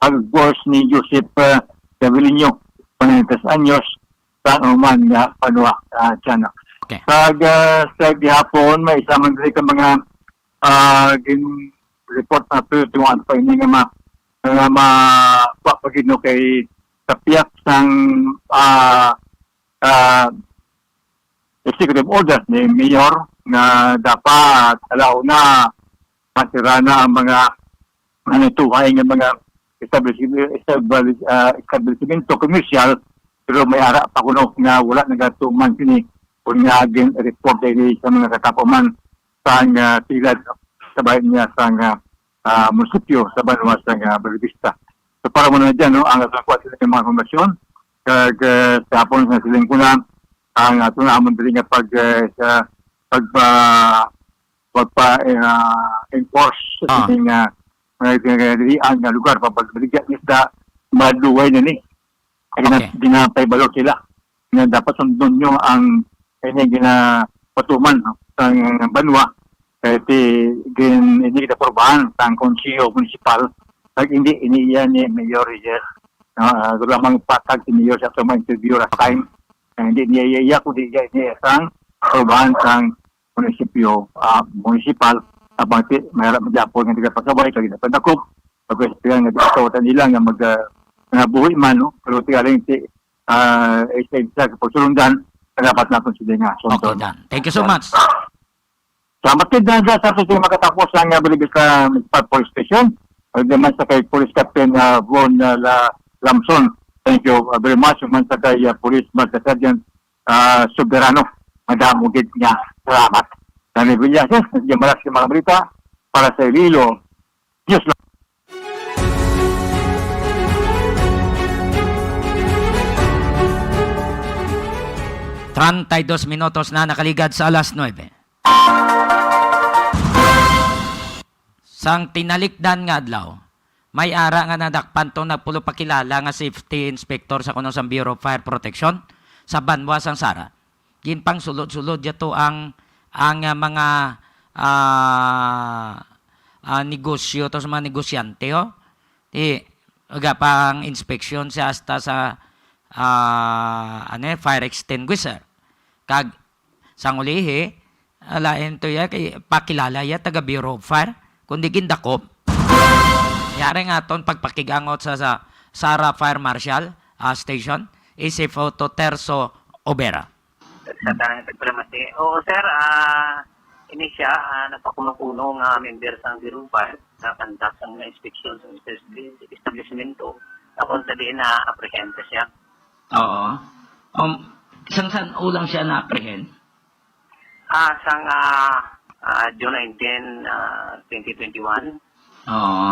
ang boss ni Joseph, ah, Gavileño, forty anyos, sa Oman nga banwa, ah, China. Okay. Kag, ah, sa gihapon, may isa man diri ka mga, ah, gin-report na to, tunguan pa ini nga ma-, nga ma-, wa pa gid, no, kay sa pihak sang, ah, ah, executive order ni Mayor nga dapat alaw na masira na ang mga, ano, tuhay nga mga establishment, establish-, ah, establishmento commercial, pero may ara pa kuno nga wala nagatuman sini kun nga gin-report ini sa mga katapuman sa nga tilad sa bahin niya sa nga, ah, munisipyo sa banwa sa nga Buenavista. So, para mo na dyan, no, ang nakuha sila ng mga informasyon, kag, ah, sa hapon sa siling ko na, ang ato na amon dili nga pag, ah, sa pagpa-, pagpa-, ah, enforce sa Ah. sining, ah, mga ginagalian nga lugar, pagbaligya ng isda, maduway na ni. Ay, gina-, Okay. ginapay balor sila. Nga dapat sundon nyo ang inyong ginapatuman, no, sa banwa. Kaya ti, gin-, ini kita purbahan sang Konseho Municipal. Kag hindi, ini iya ni Mayor Reyes. No, ah, lamang patag si Mayor sa atong mga interview last Okay. time. Kaya hindi niya iya, iya, kundi iya, ini sang purbahan sang munisipyo, ah, munisipal. Abang ti, may harap magyapon nga taga-Pasaway, kag ginapadakop. Pag-espera nga di ito, nila nga mag, ah, nga buhi man, no? Pero tigaling ti, ah, isa, isa sa pagsulundan, dapat natin sila nga Okay, sundon. Dan. Thank you so much. Salamat gid, Dan, sa ato sa makatapos ang, ah, Buenavista Municipal Police Station. Ug naman sa kay Police Captain, ah, Von, ah, La-, Lamson. Thank you, ah, very much. Ug man sa kay, ah, Police Master Sergeant, ah, Soberano. Madamo gid nga salamat. Danny Villases, nagdamalas sa mga balita para sa Iloilo News. Treinta y dos minutos na nakaligad sa alas nuebe. Sang tinalikdan nga adlaw, may ara nga nadakpan tong nagpulopakilala nga safety inspector sa kuno sang Bureau of Fire Protection sa banwa sang Sara. Ginpangsulod-sulod niya to ang, ang, ah, mga, ah, ah, negosyo to sa mga negosyante, oh. Di, aga pang inspeksyon siya hasta sa, ah, ano, eh, fire extinguisher. Kag sang ulihi, ah, lain to ya, kay pakilala ya, taga Bureau of Fire, kundi gindakop. Yari nga aton pagpakigangot sa, sa Sara Fire Marshal, ah, Station, Isip Auto Terso Obera. Sa tanang nagpalamat ni, oo, sir, ah, ini siya, ah, nagpakuno-kuno nga member sang Bureau of Fire, nakandak sang inspeksyon sa establishmento, tapos sa diin na-apprehend siya. Oo. Um, sang san ulang siya na-apprehend? Ah, sang, ah, ah, June nineteen, ah, twenty twenty-one. Oo.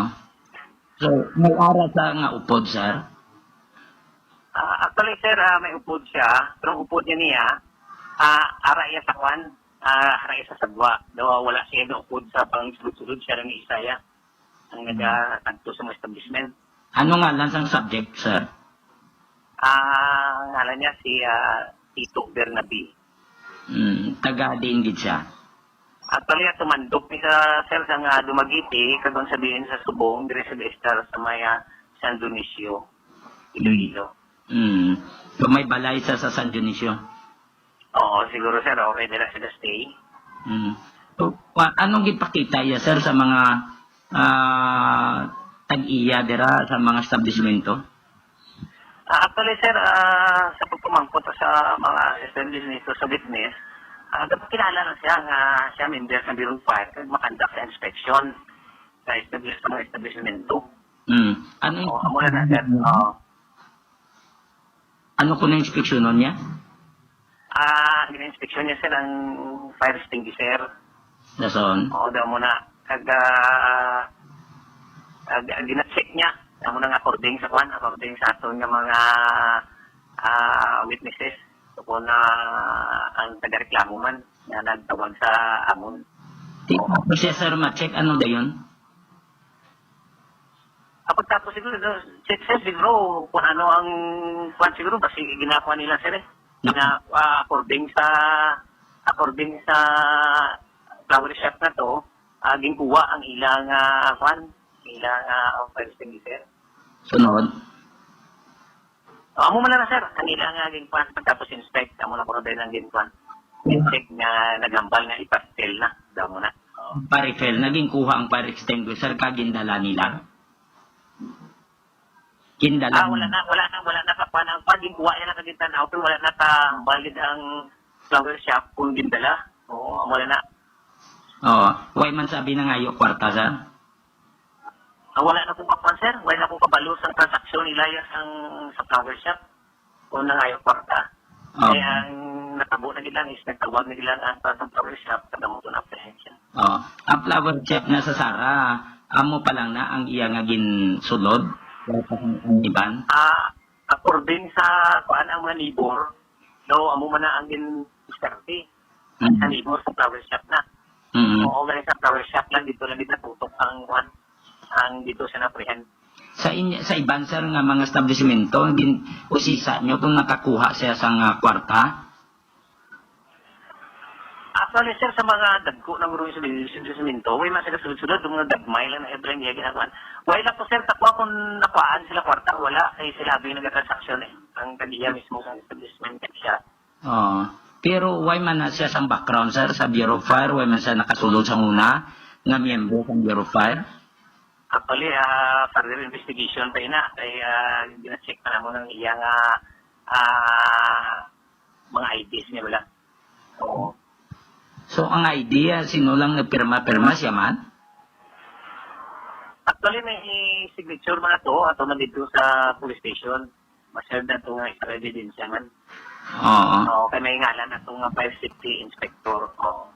So, may ara sa nga upod, sir? Ah, actually, sir, ah, may upod siya. Pero ang upod niya niya, ah, ara iya sa kwan, ah, ara iya sa sagwa. Daw wala siya upod sa pangsulod-sulod siya lang isa ya. Ang Hmm. nagatagto sa mga establishment. Ano ngalan sang subject, sir? Ah, ngalan niya si, ah, Tito Bernabe. Hmm, taga diin gid siya? Actually, ah, tumandok ni sa, sir, sa nga Dumaguete, kag ang sabihin sa Subong, diri sa Star, sa may, ah, San Dionisio, Iloilo. Mm. So, may balay sa, sa San Dionisio? Oo, siguro, sir. Okay, dira sila stay. Mm. So, wa-, anong gipakita iya, sir, sa mga, ah, tag-iya dira sa mga establishmento? Ah, actually, sir, ah, sa pagpamangkot sa mga establishment sa business, ah, dapat kilala na siya nga siya member sa Bureau of Fire kag makandak sa inspection sa establish-, sa mga establishmento. Mm. Ano yung Oo, amo na na, sir. Oo. Ano ko na inspeksyonon niya? Ah, gina-inspeksyon niya, sir, ang fire extinguisher. Dason? Oo, daw mo na. Kag, ah, kag, ah, gina-check niya. Amo na nga according sa kwan, according sa aton nga mga, ah, witnesses. So, kung na ang tagareklamo man na nagtawag sa amon. Di Oo. Processor ma-check, ano dayon? Ah, pagtapos siguro, no, check, sir, siguro kung ano ang kwan siguro, basi ginagawa nila, sir, eh. Gina-, ah, according sa, according sa flower shop na to, ah, ginkuha ang ilang, ah, kwan, ilang, ah, ang fire extinguisher. Sunod. Oh, amo man na, sir. Ang ila nga ginkuan, pagtapos inspect, amo na kuno din ang ginkuan. Inspect nga naghambal nga ipastel na, daw mo na. Oh. Fire fell, naging kuha ang fire extinguisher ka gindala nila? Gindala Ah, wala nila. na, wala na, wala na kakuan ang pag ginkuha yan ang kagintan-aw, pero wala na ka valid ang flower shop kung gindala. Oo, wala na. Oo. Why man sabi nangayo kwarta, sir? Ah, wala na ko kakuan, sir. Wala na ko kabalo sa transaksyon nila ya sang sa flower shop. Kung nangayo kwarta. Oh. Kaya ang natabo na nila is nagtawag na nila na sa, sa flower shop, kada mo na presensya. Oh. Ang flower shop na sa Sara, amo pa lang na ang iya nga ginsulod. Wala pa ang, ang iban. Ah, according sa kuan ang mga neighbor, no, amo man na ang gin-, diskarte. Mm. Sa neighbor sa flower shop na. Mm. Oo, ganun sa flower shop lang, dito lang din natutok ang, kuwan, ang dito sa naprihan. Sa inyo, sa iban, sir, nga mga establishmento, gin-, usisa nyo kung nakakuha siya sa nga kwarta? Actually, sir, sa mga dagko ng ruins sa establishmento, way man sila sunod-sunod, yung mga gagmay lang na every niya ginagawa. Way lang po, sir, takwa kung nakuhaan sila kwarta, wala, kay sila abi nagkatransaksyon eh. Ang kaniya mismo sa establishment siya. Oo. Pero why man na siya sang background, sir, sa Bureau of Fire? Why man siya nakasulod sa una nga miyembro sang Bureau of Fire? Actually, ah, further investigation pa ina. Kay, ah, gina-check pa namo ng iya nga, ah, mga I Ds niya wala. Oo. So, ang I D, ah, sino lang nagpirma-pirma, siya man? Actually, may signature man ato, ato man dito sa police station. Ma-share na to nga extra ebidensya man. Oo. Oo, kay may ngalan na to nga fire safety inspector. Oo.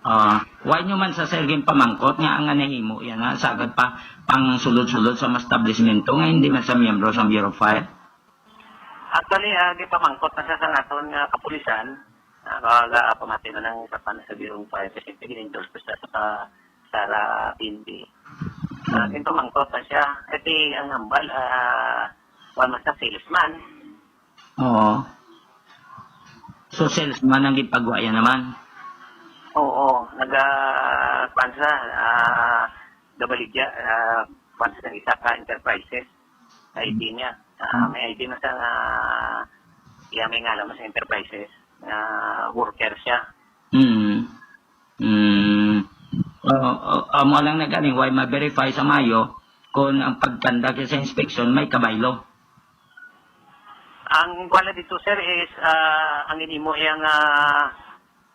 Ah, why nyo man sa, sir, ginpamangkot nga ang nahimo yan, ha? Sagad pa pang sulod-sulod sa mga establishmento nga hindi man sa miyembro sa Bureau of Fire? Actually, ah, ginpamangkot na sa, sa naton nga kapulisan, ah, kag, ah, pamati na ng sa, sa Bureau of Fire kasi pag-endorse ko sa, sa, sa, sa P N P. Ah, Hmm. Ginpamangkot na siya. Kasi ang hambal, ah, kuwan man sa salesman. Oo. So, salesman ang gipagwa yan naman? Oo. Naga, kuwan sa, ah, gabaligya, ah, kuwan sa isa ka enterprises. I D niya. Ah, Hmm. May I D na sa, ah, iya may ngalan mo sa enterprises. Ah, worker siya. Hmm. Mm. O, o, amo lang na gani, why ma-verify sa mayo kung ang pagkanda sa inspection may kabaylo? Ang kuwan na dito, sir, is, ah, ang inimo iya nga,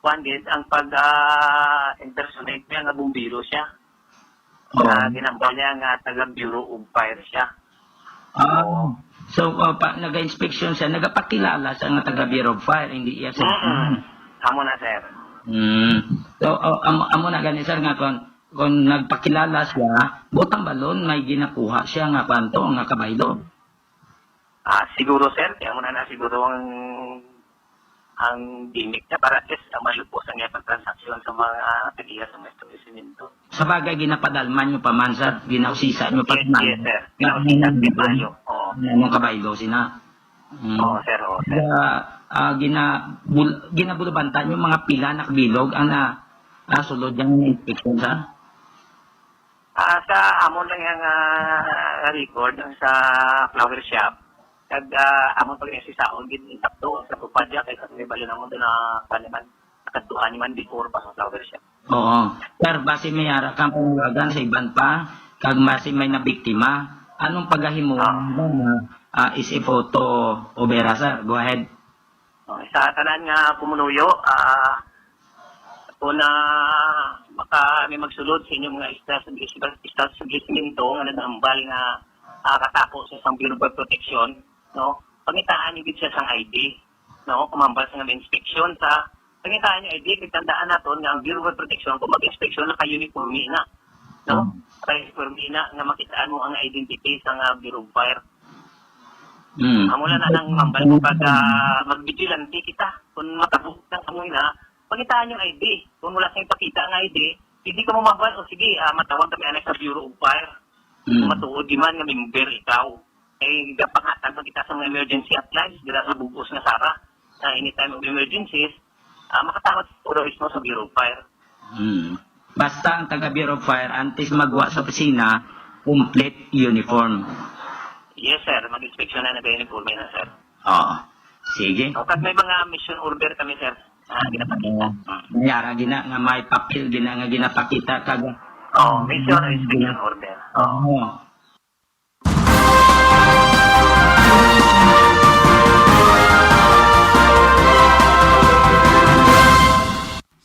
kuwan gid, ang pag, ah, impersonate niya nga bumbiro siya. Oo. Ah, ginambal niya nga taga Bureau of Fire siya. Ah. Oo. So, uh, pa, naga-inspection siya, nagapakilala siya nga taga Bureau of Fire, hindi iya sa Mm-mm. Amo na, sir. Mm. So, uh, amo, amo na gani, sir, nga kung, kung nagpakilala siya, butang balon, may ginakuha siya nga kwanto, nga kabaylo. Ah, siguro, sir, kaya mo na na siguro ang, ang gimmick niya para at least, ah, malubos ang iyang pagtransaksyon sa mga tagiya sa mga establishmento. Sa bagay, ginapadalman nyo pa man, sir. Ginausisa nyo pa Yes, man. yes, sir. Ginausisa, Ginausisa, sir, tayo. Oo. Ano, kabaylo, sina? Mm. Oo, sir, oo, sir. Kaya, ah, gina-, bul-, ginabulabanta nyo mga pila na kabilog ang na, ah, sulod yung inspection, sir? Ah, sa amon lang yang, ah, record, ang sa flower shop, kag, ah, amon pa rin si Saon, gid, insakto, sa Tupadya, kay sa may balo namon doon na, kuwan naman, nakadtuan ni man before pa sa flower shop. Oo. Sir, basi may ara kang panawagan sa iban pa, kag basi may nabiktima. Anong pagahimo Ah. mo na, ah, S F O two Obera, sir? Go ahead. Oh, sa tanan nga pumunuyo, ah, kung, ah, maka-, may magsulod sa inyong mga establishment, establishmento nga nagahambal nga, ah, katako sa isang Bureau of Protection, no? Pangitaan niyo gid siya sang I D, no? Kung mahambal sa nga inspeksyon sa, pangitaan niyo I D, kay tandaan naton nga ang Bureau of Protection, kung mag-inspeksyon, naka-uniforme na, no? Hmm. Naka-uniforme na nga makitaan mo ang identity sa nga Bureau of Fire. Mm. Amo na lang ang mambal ko pag, ah, magbigilante kita. Kung matabog na kamo na, pangitaan yung I D. Kung wala siyang ipakita ang I D, hindi ka mo mambal, "O sige, ah, matawag kami anay sa Bureau of Fire." Mm. Kung matuod di man nga member ikaw, eh, gapanghatag na kita sa mga emergency hotlines dira sa bug-os nga Sara. Sa anytime of emergencies, ah, makatawag sa Puro Mismo sa Bureau of Fire. Hmm. Basta ang taga Bureau of Fire, antes magwa sa opisina, complete uniform. Yes, sir. Mag-inspeksyon na, nag-uniforme na, sir. Oo. Sige. O, kag may mga mission order kami, sir. Ah, ginapakita. Oo. Hmm. May ara gina nga may papel gina nga ginapakita kag Oh, mission or inspection order. Oo. Oo.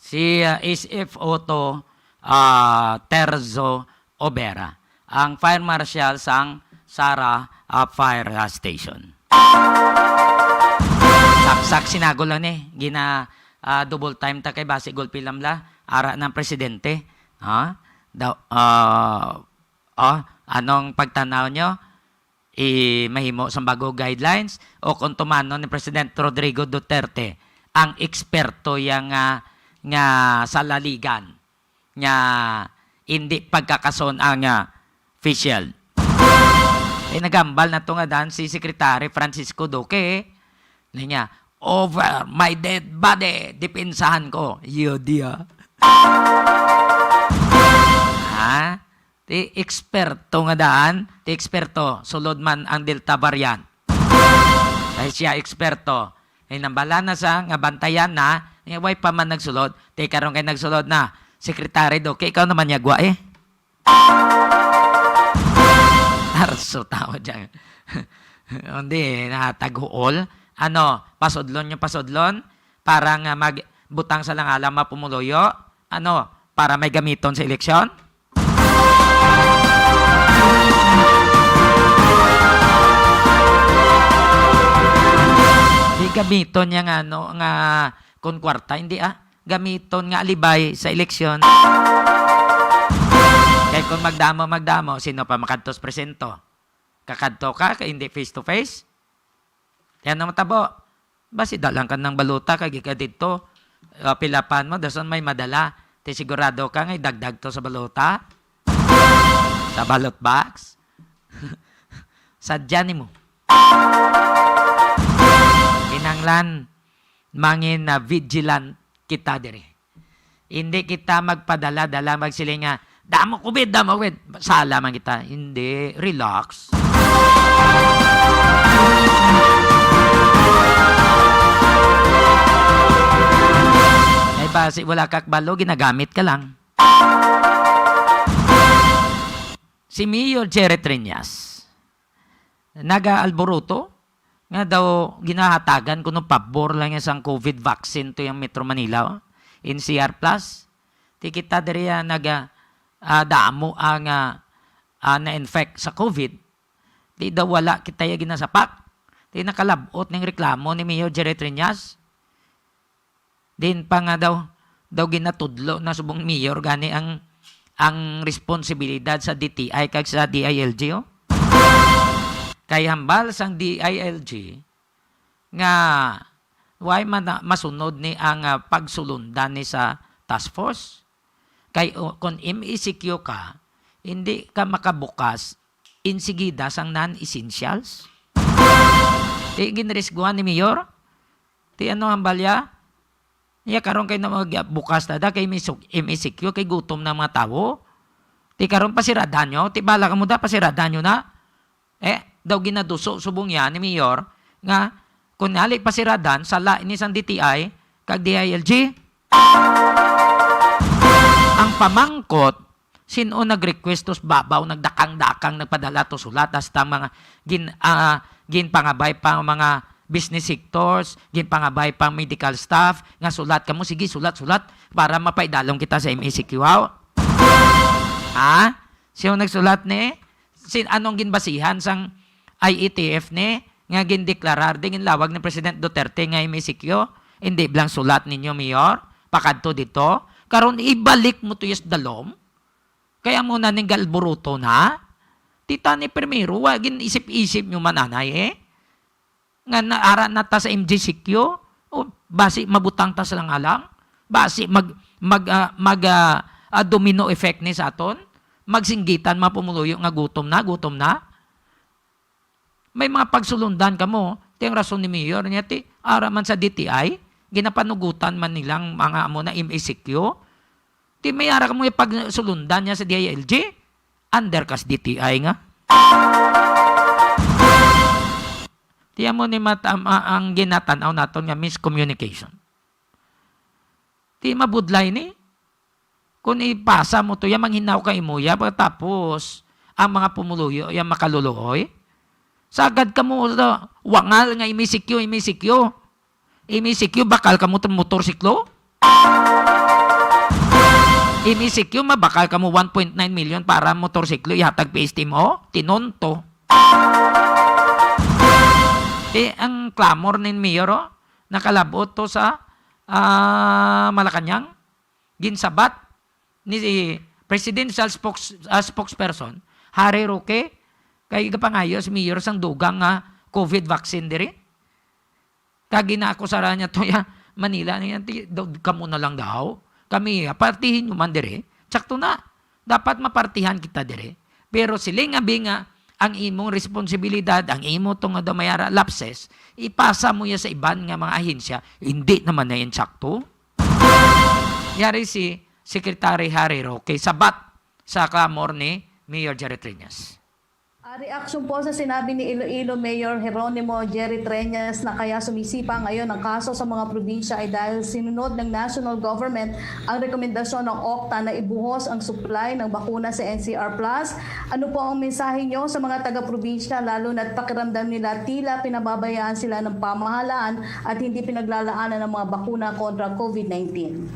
Si, ah, S F O two, ah, Terzo Obera, ang fire marshal sang Sara, ah, Fire, ah, Station. Saksak sinago lang ni, gina, ah, double time ta kay basi gulpi lang la, ara ng presidente. Ha? Daw, ah, Oh, anong pagtanaw nyo? I-, mahimo sang bago guidelines o kung tumano ni President Rodrigo Duterte ang eksperto ya nga, nga salaligan nga indi pagkakason ang, ah, facial? Eh, nagambal na to nga dan si Secretary Francisco Duque, eh. Niya, "Over my dead body, depensahan ko." Yo, di, ah. Ha? Ti eksperto nga daan, ti eksperto, sulod man ang Delta variant. Kay siya eksperto. Ay, nambala na sa nga bantayan na, nga way pa man nagsulod. Ti karon kay nagsulod na. Secretary Duque, ikaw naman yagwa eh. Arso tao dyan. Hindi, eh, nataghuol. Ano, pasudlon nyo, pasudlon? Para nga magbutang sa lang alam mapumuluyo? Ano, para may gamiton sa eleksyon? Di gamiton niya nga, ano, nga kun kwarta, hindi, ah. Gamiton nga alibay sa eleksyon. Kay kung magdamo, magdamo, sino pa makadtos presento? Kakadto ka, kay hindi face to face? Yan ang matabo. Basi dalan ka ng balota, kag ika dito, ah, pilapan mo, dason may madala. Ti sigurado ka nga idagdag to sa balota? Sa ballot box? Sadya nimo. Kinahanglan mangin na vigilant kita diri. Hindi kita magpadala-dala, magsiling nga, "Damo COVID, damo COVID." Sala man kita. Hindi. Relax. Ay, basi wala ka kabalo, ginagamit ka lang. Si Mayor Jerry Treñas, nag-aalburuto nga daw ginahatagan kuno pabor lang niya sang COVID vaccine to yung Metro Manila, oh. N C R plus. Ti kita diri, ah, naga, ah, damo ang, ah, ah, na-infect sa COVID. Di daw wala kita ya ginasapak. Ti nakalabot ning reklamo ni Mayor Jerry Treñas. Din pa nga daw, daw ginatudlo na subong mayor gani ang, ang responsibilidad sa D T I kag sa D I L G, oh. Kay hambal sang D I L G nga way man na masunod ni ang, ah, pagsulundan ni sa task force. Kay, o, kon M E C Q ka, hindi ka makabukas insigida sang non-essentials. Ti ginrisguhan ni Mayor? Ti ano ang balya? Iya karon kay na magbukas na da kay may sug-, M E C Q kay gutom na ang mga tawo. Ti karon pasiradan nyo, ti bala kamo da pasiradan nyo na. Eh, daw ginaduso subong yan ni Mayor nga kun nali pasiradan sala ini sang D T I kag D I L G. Ang pamangkot, sin-o nag-request to sa babaw, nagdakang-dakang nagpadala to sulat, hasta ang mga gin-, ah, ginpangabay pa ang mga business sectors, ginpangabay pa ang medical staff, nga sulat kamo, sige, sulat, sulat, para mapaidalom kita sa M E C Q, haw? Ha? Sino nagsulat ni? Sin-, anong ginbasihan sang I E T F ni nga gindeklarar di ginlawag ni President Duterte nga M E C Q? Hindi blang sulat ninyo, Mayor? Pakadto dito? Karon ibalik mo to, yes, dalom? Kaya mo na ning galburuto na? Tita ni primero, wa gin isip-isip nyo man, anay, eh. Nga naara na ta sa M G C Q, o basi mabutang ta sa lang-alang, basi mag, mag, ah, mag, ah, ah, domino effect ni sa aton, magsinggitan mga pumuluyo nga gutom na, gutom na. May mga pagsulundan kamo, ti ang rason ni Mayor niya, ti ara man sa D T I, ginapanugutan man nilang mga amo na M E C Q, ti may ara kamo yung pagsulundan niya sa D I L G, under kas D T I nga. Ti amo ni mat-, am-, a-, ang ginatanaw naton nga miscommunication. Ti mabudlay ni. Kung ipasa mo to, ya manghinaw ka imo, ya, pagkatapos, ang mga pumuluyo, ya makaluluoy. Sagad ka mo sa wangal nga M E C Q, M E C Q. M E C Q, bakal ka mo motorsiklo? M E C Q, mabakal ka mo one point nine million para motorsiklo, ihatag P S T mo? Tinonto. Ti ang clamor ni Mayor, oh, nakalabot to sa, ah, Malacañang. Ginsabat ni presidential spokes-, ah, spokesperson, Harry Roque, kay gapangayo si Mayor sang dugang nga COVID vaccine diri. Kag ginaakusaran niya to, ya, Manila, niya, ti-, daw, kamo na lang daw. Kami, ah, partihin nyo man diri. Sakto na. Dapat mapartihan kita diri. Pero siling abi nga ang imong responsibilidad, ang imo to nga daw may ara lapses, ipasa mo ya sa iban nga mga ahensya, hindi naman na yan sakto. Yari si Secretary Harry Roque sabat sa clamor ni Mayor Jerry Treñas. Ah, reaksyon po sa sinabi ni Iloilo Mayor Jeronimo Jerry Treñas na kaya sumisipa ngayon ang kaso sa mga probinsya ay dahil sinunod ng national government ang rekomendasyon ng okta na ibuhos ang supply ng bakuna sa N C R Plus. Ano po ang mensahe nyo sa mga taga-probinsya, lalo na't pakiramdam nila tila pinababayaan sila ng pamahalaan at hindi pinaglalaanan ng mga bakuna kontra COVID nineteen?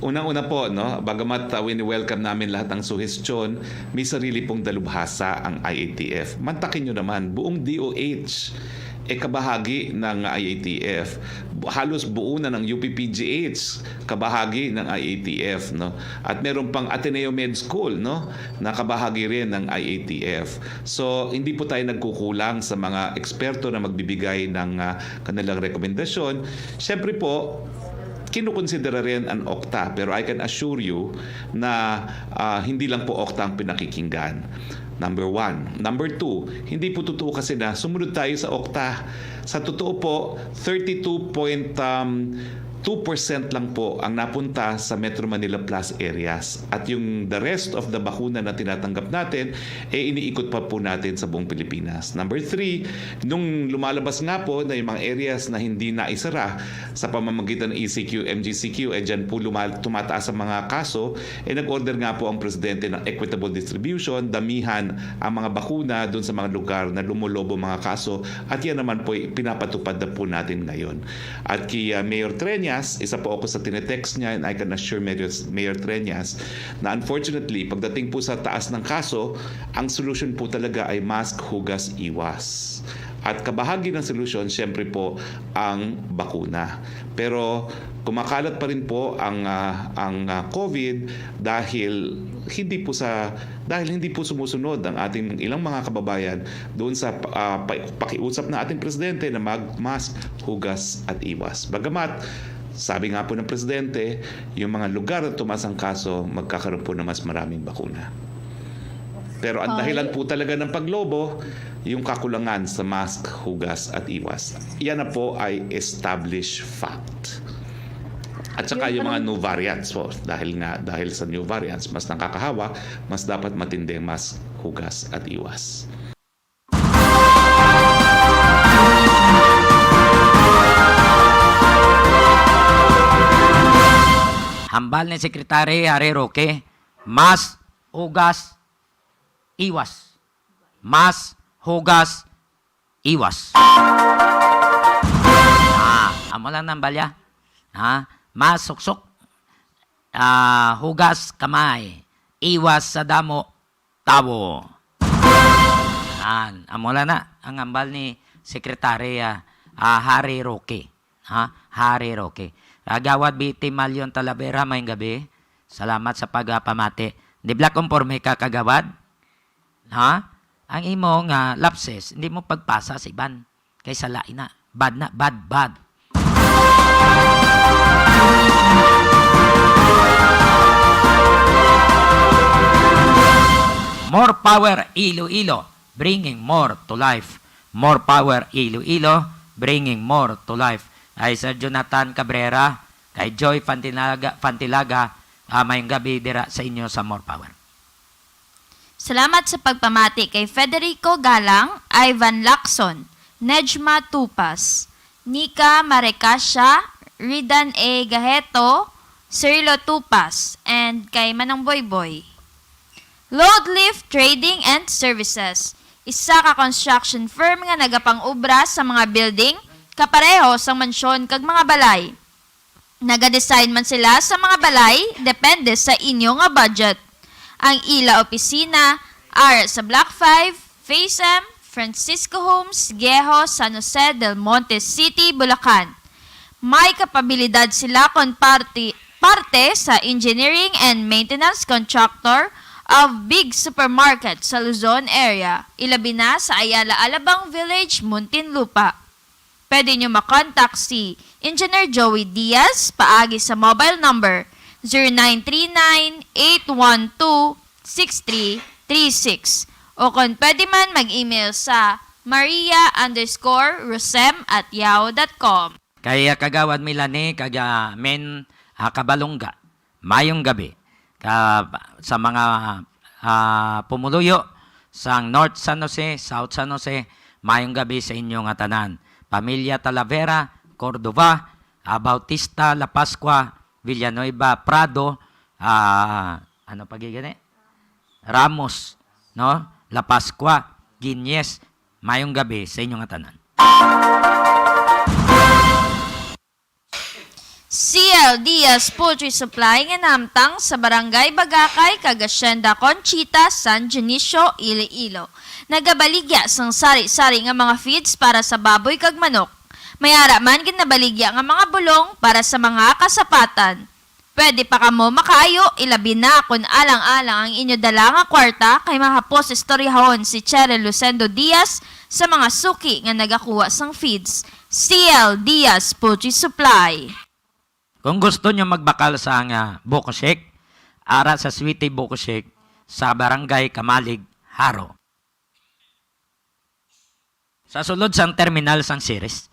Unang-una po, no, bagamat, uh, wini-welcome namin lahat ng suhestyon, may sarili pong dalubhasa ang I A T F. Mantakin nyo naman, buong D O H, eh, kabahagi ng I A T F. Bu-, halos buo na ng U P P G H, kabahagi ng I A T F, no? At meron pang Ateneo Med School, no, na kabahagi rin ng I A T F. So, hindi po tayo nagkukulang sa mga eksperto na magbibigay ng, ah, kanilang rekomendasyon. Siyempre po, kinukonsidera rin ang okta, pero I can assure you na, ah, hindi lang po okta ang pinakikinggan. Number one. Number two, hindi po totoo kasi na sumunod tayo sa okta. Sa totoo po, thirty-two point two percent lang po ang napunta sa Metro Manila Plus areas. At yung the rest of the bakuna na tinatanggap natin, eh, iniikot pa po natin sa buong Pilipinas. Number three, nung lumalabas nga po na yung mga areas na hindi naisara sa pamamagitan ng E C Q, M G C Q, eh, dyan po lumal-, tumataas ang mga kaso, eh, nag-order nga po ang presidente ng equitable distribution, damihan ang mga bakuna doon sa mga lugar na lumolobo mga kaso, at yan naman po ay pinapatupad na po natin ngayon. At kay, ah, Mayor Treñas, isa po ako sa tinetext niya, and I can assure Mayor, Mayor Treñas na unfortunately, pagdating po sa taas ng kaso, ang solusyon po talaga ay mask, hugas, iwas. At kabahagi ng solusyon, siyempre po, ang bakuna. Pero Kumakalat pa rin po ang, ah, ang, ah, COVID dahil hindi po sa, dahil hindi po sumusunod ang ating ilang mga kababayan doon sa, ah, pa-, pakiusap ng ating presidente na mag-mask, hugas at iwas. Bagamat, sabi nga po ng presidente, yung mga lugar na tumaas ang kaso, magkakaroon po ng mas maraming bakuna. Pero ang dahilan po talaga ng paglobo, yung kakulangan sa mask, hugas at iwas. Yan na po ay established fact. At saka yung mga new variants po, dahil nga, dahil sa new variants, mas nakakahawa, mas dapat matindi ang mask, hugas at iwas. Hambal ni Secretary Harry Roque, mas hugas, iwas. Mas hugas, iwas. Ah, amo lang nang balya. Ha? Mas suksok. Ah, hugas kamay. Iwas sa damo. Tawo. Yan. Amo lang na ang hambal ni Secretary, ah, ah, Harry Roque. Ha? Harry Roque. Kagawad B T Malion Talavera, mayong gabi. Salamat sa pagpamati. Di bala konforme ka, kagawad? Ha? Ang imo nga lapses, hindi mo pagpasa sa iban. Kay sala ina. Bad na, bad, bad. More power, Iloilo. Bringing more to life. More power, Iloilo. Bringing more to life. Kay Sir Jonathan Cabrera, kay Joy Fantilaga, Fantilaga, ah, mayong gabi dira sa inyo sa More Power. Salamat sa pagpamati kay Federico Galang, Ivan Lacson, Nejma Tupas, Nika Marecasia, Ridan A. Gaheto, Cirilo Tupas, and kay Manang Boyboy. Load Lift Trading and Services, isa ka construction firm nga nagapang-obra sa mga building, kapareho sang mansyon kag mga balay. Nagadesign man sila sa mga balay, depende sa inyo nga budget. Ang ila opisina ara sa Block five, Phase M, Francisco Homes, Viejo, San Jose del Monte City, Bulacan. May kapabilidad sila kon parte, parte sa engineering and maintenance contractor of big supermarket sa Luzon area, ilabi na sa Ayala Alabang Village, Muntinlupa. Pwede nyo makontak si Engineer Joey Diaz paagi sa mobile number zero nine three nine, eight one two, six three three six o kon pwede man mag-email sa maria underscore rosem at yahoo dot com. Kay, ah, Kagawad Melanie kag, ah, Men, ah, Kabalungga. Mayong gabi ka, sa mga, ah, pumuluyo sang North San Jose, South San Jose, mayong gabi sa inyo nga tanan. Pamilya Talavera, Cordova, ah, Bautista, La Pascua, Villanueva, Prado, ah, ano pa gid gani? Ramos, no? La Pascua, Guiñez, mayong gabi sa inyo nga tanan. C L Diaz Poultry Supply nga nahamtang sa Barangay Bagakay kag Hacienda Conchita, San Dionisio, Iloilo, nagabaligya sang sari-sari nga mga feeds para sa baboy kag manok. May ara man ginabaligya nga mga bulong para sa mga kasapatan. Pwede pa kamo makaayo, ilabi na kon alang-alang ang inyo dala nga kwarta, kay mahapos istoryahon si Cheryl Lucendo Diaz sa mga suki nga nagakuha sang feeds. C L Diaz Poultry Supply. Kung gusto nyo magbakal sa nga buko shake, ara sa Sweetie Buko Shake sa Barangay Kamalig, Jaro. Sa sulod sang terminal sang Ceres.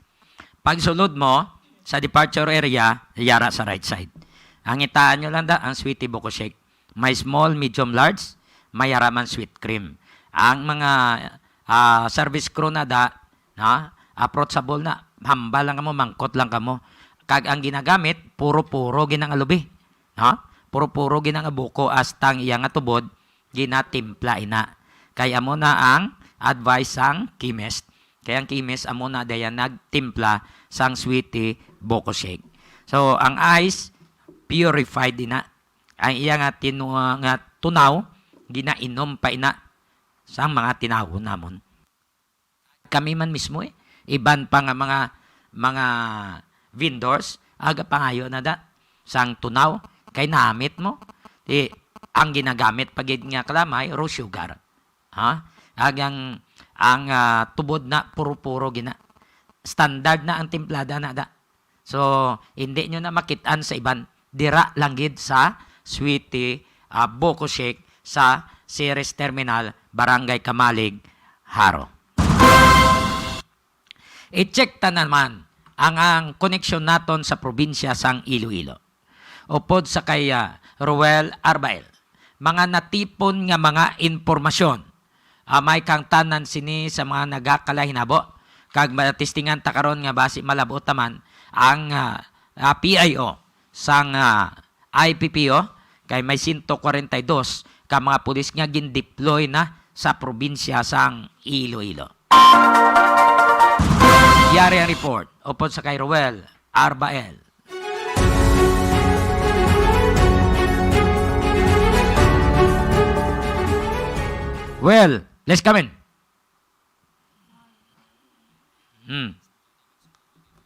Pagsulod mo sa departure area, yara sa right side. Ang itaan nyo lang da, ang Sweetie Buko Shake. May small, medium, large, may yara man sweet cream. Ang mga, ah, service crew na da, na, approachable na, hambal lang kamo, mangkot lang kamo. Kag ang ginagamit, puro-puro gid nga lubi. Ha? Puro-puro gid nga buko, hasta ang iya nga tubod, ginatimpla ina. Kay amo na ang advice sang chemist. Kay ang chemist amo na dayon nagtimpla sang Sweetie Buko Shake. So, ang ice, purified ina. Ang iya nga tinu-, nga tunaw, ginainom pa ina sang mga tinawon namon. Kami man mismo, eh, iban pa nga mga, mga vendors, Aga pangayo na da sang tunaw kay namit mo. Di, ang ginagamit pa gid nga kalamay, raw sugar. Ha? Agang ang, ah, tubod na puro-puro gina. Standard na ang timplada na da. So, hindi nyo na makit-an sa iban. Dira lang gid sa Sweetie, ah, Buko Shake sa Ceres Terminal, Barangay Kamalig, Jaro. I-check ta naman ang, ang koneksyon naton sa probinsya sang Iloilo. Upod sa kay, ah, Roel Arbael, mga natipon nga mga impormasyon. Amay kang tanan sini sa mga nagakalahinabo, kag matistingan ta karon nga basi malab-ot naman ang, ah, ah, P I O sang, ah, I P P O, kay may sento kwarenta y dos ka mga pulis nga gindeploy na sa probinsya sang Iloilo. Yari ang report upod sa kay Roel Arbael. Well, let's come in. Hmm.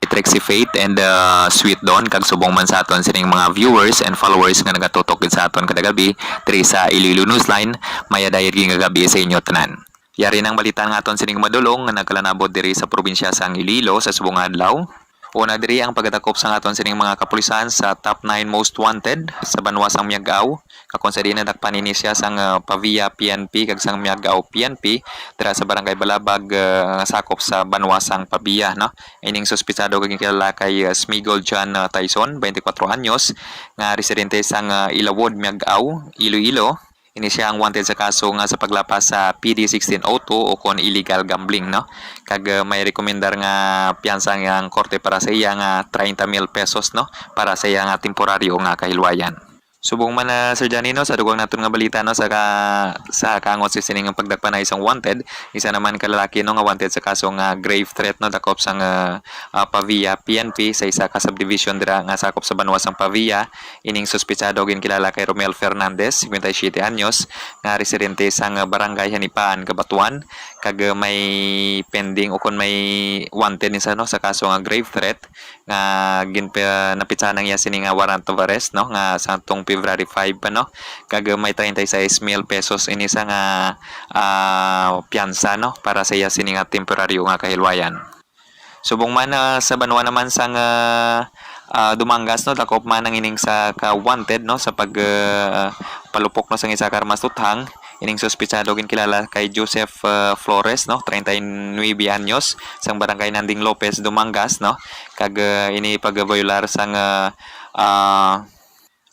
Trixie Faith and, uh, Sweet Dawn, kag subong man sa aton sining mga viewers and followers nga nagatutok gid sa aton kada gabi diri sa Iloilo Newsline. Mayadayon nga gabi sa inyo tanan. Yari nang balita nga aton sining madulong nga nagkalanabot diri sa probinsya sang Iloilo sa subong nga adlaw. Una diri ang pagkadakop sang aton sining mga kapulisan sa top nine most wanted sa banwa sang Miag-ao. Kag kung sa diin nadakpan ini siya sang, ah, Pavia P N P kag sang Miag-ao P N P dira sa Barangay Balabag, ah, nga sakop sa banwa sang Pavia, no? Ining suspitsado nga ginkilala kay, ah, Smigol John, ah, Tyson, twenty-four anyos, nga residente sang, ah, Ilawod, Miag-ao, Iloilo. Ini siya ang wanted sa kaso nga sa paglapas sa P D sixteen oh two o kon illegal gambling, no? Kag, ah, may rekomendar nga piyansa nga ang korte para sa iya nga treinta mil pesos, no? Para sa iya nga temporaryo nga kahilwayan. Subong man na, Sir Johnny, no, sa dugang naton nga balita, no, sa ka-, sa kaangot sa sining pagdakpan na isang wanted, isa naman ka lalaki, no, nga wanted sa kaso nga grave threat, no, dakop sang, ah, ah, Pavia P N P sa isa ka subdivision dira nga sakop sa banwa sang Pavia. Ining suspitsado ginkilala kay Romel Fernandez, cincuenta y siete anyos, nga residente sang Barangay Hanipaan, Cabatuan, kag may pending o kon may wanted ni sa, no, sa kaso nga grave threat nga ginpa-, napitsahan ang iya sini nga warrant of arrest, no, nga sa atong February five pa, no, kag may treinta y seis mil pesos ini sa nga, ah, piyansa, no, para sa iya sini nga temporaryo nga kahilwayan. Subong man, ah, sa banwa naman sang, ah, ah, Dumangas, no, dakop man ang ining sa ka wanted, no, sa pag, ah, palupok, no, sang isa ka armas tuthang. Ining suspitsado ginkilala kay Joseph, ah, Flores, no, treinta y nueve anyos, sang barangay Nanding Lopez, Dumangas, no, kag, ah, ini pagbayolar sang, ah, ah,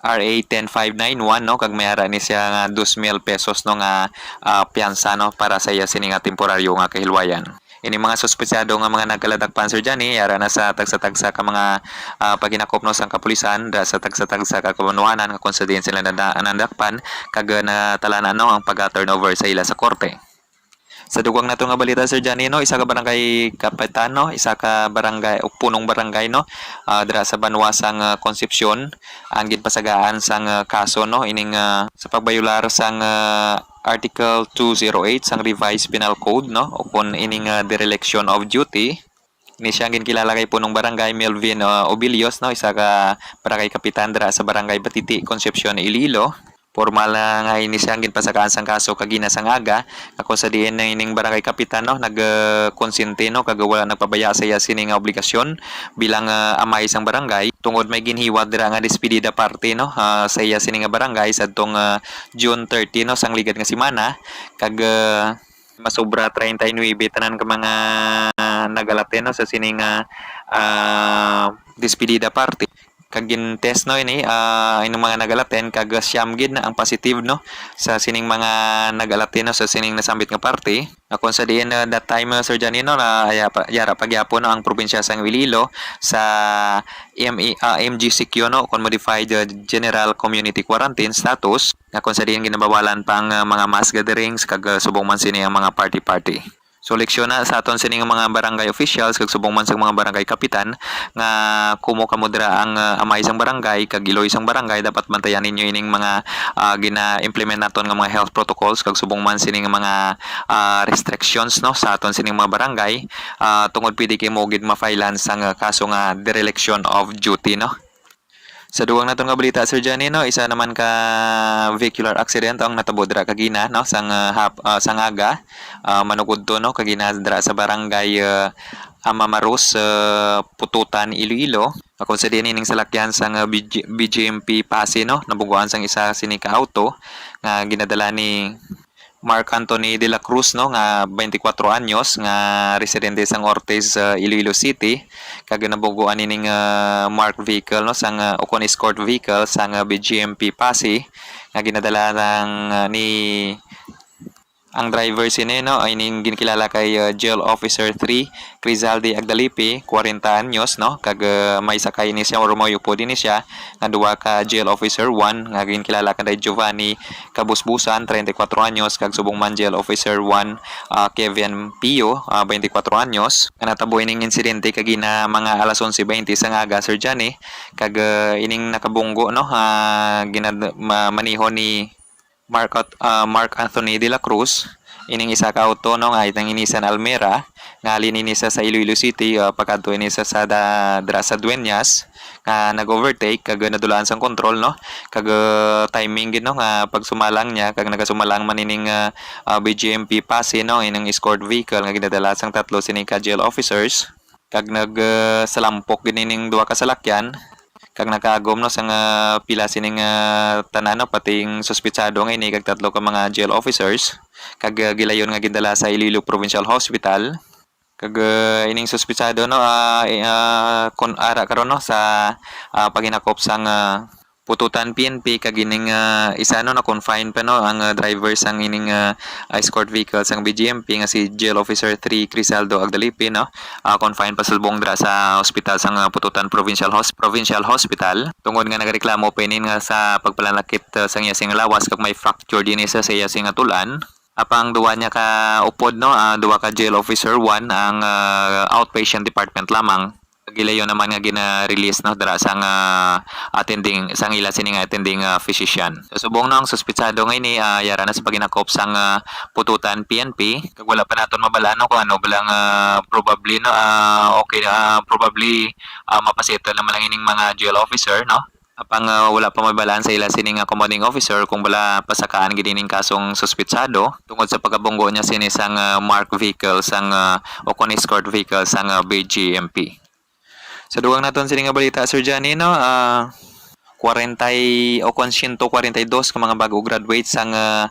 R A ten five nine one, no, kag may ara ni siya nga dos mil pesos, no, nga, ah, piyansa, no, para sa iya sini nga temporaryo nga kahilwayan. Ini mga suspetsado nga mga nagkaladakpan, Sir Johnny, yara na sa tagsa-tagsa ka mga, ah, paghinakop, no, sang kapulisan, da sa tagsa-tagsa ka kabanwanan nga kung sa diin sila nada-, nadakpan, kag, ah, natalanan, no, ang pag-turnover sa ila sa korte. Sa dugang nato nga balita, Sir Johnny, no, isa ka barangay kapitan, no, isa ka barangay o punong barangay, no, ah, dira sa banwa sang, ah, Concepcion, ang ginpasagaan sang, ah, kaso, no, ining, ah, sa pagbayular sang, ah, Article two zero eight sang Revised Penal Code, no, o kun ining, ah, dereliction of duty. Ini siya ang ginkilala kay punong barangay Melvin, ah, Obilios, no, isa ka barangay kapitan dira sa barangay Batiti, Concepcion, Iloilo. Formal na nga ini siya ang ginpasakaan sang kaso kagina sang aga, ako sa diin na ining barangay kapitan, no, nag, ah, konsente, no, kag wala nagpabaya sa iya sini nga obligasyon bilang, ah, amay sang barangay tungod may ginhiwat dira nga despedida party, no, ah, sa iya sini nga barangay sa adtong, ah, June thirty, no, sang ligad nga semana, kag, ah, masubra treinta y nuebe tanan ka mga nag-alaten, no, sa sini nga, ah, despedida party. Kag gin-test, no, ini, ah, ining mga nag-alaten, kag siyam gid na ang positive, no, sa sining mga nag-alaten, no, sa sining nasambit nga party. Nga kung sa diin, ah, that time, ah, Sir Janino, na aya pa, yara pa gyapon, no, ang probinsya sang Iloilo sa M E, ah, M G C Q, no, kon modified, ah, General Community Quarantine status, nga kung sa diin ginabawalan pa ang, ah, mga mass gatherings kag, ah, subong man sini ang mga party-party. So, leksyon na sa aton sining mga barangay officials kag subong man sa mga barangay kapitan nga kumo kamo dira ang, ah, amay sang barangay kag iloy sang barangay, dapat bantayan ninyo ining mga, ah, gina-implement naton nga mga health protocols kag subong man sining mga, ah, restrictions, no, sa aton sining mga barangay, ah, tungod pwede kamo gid ma-filean sang, ah, kaso nga dereliction of duty, no. Sa dugang naton nga balita, Sir Johnny, no, isa naman ka vehicular accident ang natabo dira kagina, no, sang, ah, hap-, ah, sang aga, ah, manugod to, no, kagina dira sa barangay, ah, Amamaros, ah, Pututan, Iloilo. Kung sa diin ining salakyan sang, ah, B G, B G M P Passi, no, nabungguan sang isa sini ka auto nga ginadala ni Mark Anthony de la Cruz, no, nga twenty-four anyos, nga residente sang Ortiz, ah, Iloilo City, kag nabungguan ining, ah, marked vehicle, no, sang, ah, ukon escort vehicle sang, ah, B G M P Passi, nga ginadala ng, ah, ni ang driver sini, no, ay ning ginkilala kay, ah, Jail Officer three, Crizalde Agdalipi, kwarenta anyos, no, kag, ah, may sakay ni siya or may upod ini siya nga duha ka Jail Officer one nga ginkilala kay Giovanni Kabusbusan, treinta y cuatro anyos, kag subong man Jail Officer one, ah, Kevin Pio, ah, twenty-four anyos, nga natabo ining insidente kagina mga alas onse twenty sang aga, Sir Johnny, kag, ah, ining nakabunggo, no, ah, ginad-, ma-, maneho ni Mark At-, ah, Mark Anthony de la Cruz, ining isa ka auto, no, nga itang ini sa Almera, nga halin ini sa, sa Iloilo City, ah, pagkadto ini sa, sa da-, dira sa Dueñas, nga nag-overtake kag nadulaan sang kontrol, no, kag, ah, timing gid, no, nga pagsumalang niya kag nagasumalang man ining, ah, ah, B G M P Passi, no, ining escort vehicle nga ginadala sang tatlo sini ka jail officers, kag nag, ah, salampok gid ining duha ka salakyan, kag nakaagom, no, sang pila sining, ah, tanan, no, pati ang suspitsado nga ini kag tatlo ka mga jail officers, kag, ah, gilayon nga gindala sa Iloilo Provincial Hospital. Kag, ah, ining suspitsado, no, ah, i-, ah, kon ara karon, no, sa, ah, paghinakop sang, ah, Pututan P N P, kag ining, ah, isa, no, na-confine pa, no, ang, ah, driver sang ining, ah, escort vehicle sang B G M P nga si Jail Officer three Crisaldo Agdalipi, no, ah, confine pa subong dira sa ospital sang, ah, Pututan Provincial Hos-, Provincial Hospital, tungod nga nagareklamo pa ini nga sa pagpalanakit, ah, sang iya sing lawas kag may fracture din sa, sa iya sing atulan. Apang duha niya ka upod, no, ah, duha ka jail officer one ang, ah, outpatient department lamang. Gilayon naman nga gina-release, no, dira sang, ah, attending, sang ila sini nga attending, ah, physician. So, subong, no, ang suspitsado nga ini, ah, yara na sa paghinakop sang, ah, Pututan P N P. Kag wala pa naton mabal-an, no, kung ano bala nga, ah, probably, no, ah, okay, ah, probably, ah, mapasettle naman lang ining mga jail officer, no. Apang, ah, wala pa mabal-an sa ila sini nga commanding officer kung bala pasakaan gid ining kasong suspitsado tungod sa pagkabunggo niya sini sang, ah, marked vehicle sang, ah, o kon escort vehicle sang, ah, B G M P. Sa dugang naton sini nga balita, Sir Johnny, no, ah, kwarenta y-, o kon siyento kwarenta y dos ka mga bag-o graduate sang, ah,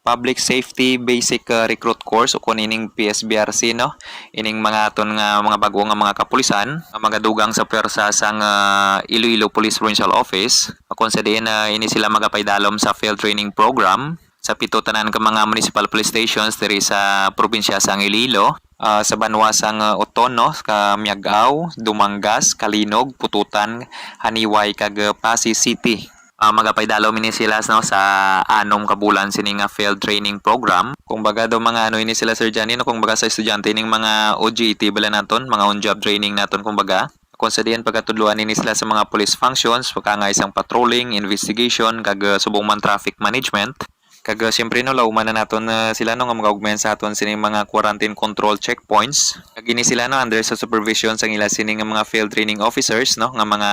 Public Safety Basic, ah, Recruit Course, o kon ining P S B R C, no? Ining mga aton nga mga bag-o nga mga kapulisan nga magadugang sa pwersa sang, ah, Iloilo Police Provincial Office. Kung sa diin, ah, ini sila magapaidalom sa field training program sa pito tanan ka mga municipal police stations diri sa probinsya sang Iloilo, ah, sa banwa sang, ah, Oton, no? Ka Miag-ao, Dumangas, Calinog, Pututan, Janiuay, kag, ah, Passi City. Ah, magapaidalom ini sila, no, sa anom ka bulan sini nga field training program. Kung baga daw mga ano ini sila, Sir Johnny, no, kung baga sa estudyante ning mga O J T bala naton, mga on-job training naton, kung baga. Kung sa diin pagkatudloan ini sila sa mga police functions, pagkangay sang patrolling, investigation, kag, ah, subong man traffic management. Kag, ah, siyempre, no, lauman na naton, ah, sila, no, nga mag-augment sa aton sining mga quarantine control checkpoints. Kag ini sila, no, under sa supervision sang ila sini nga mga field training officers, no, nga mga,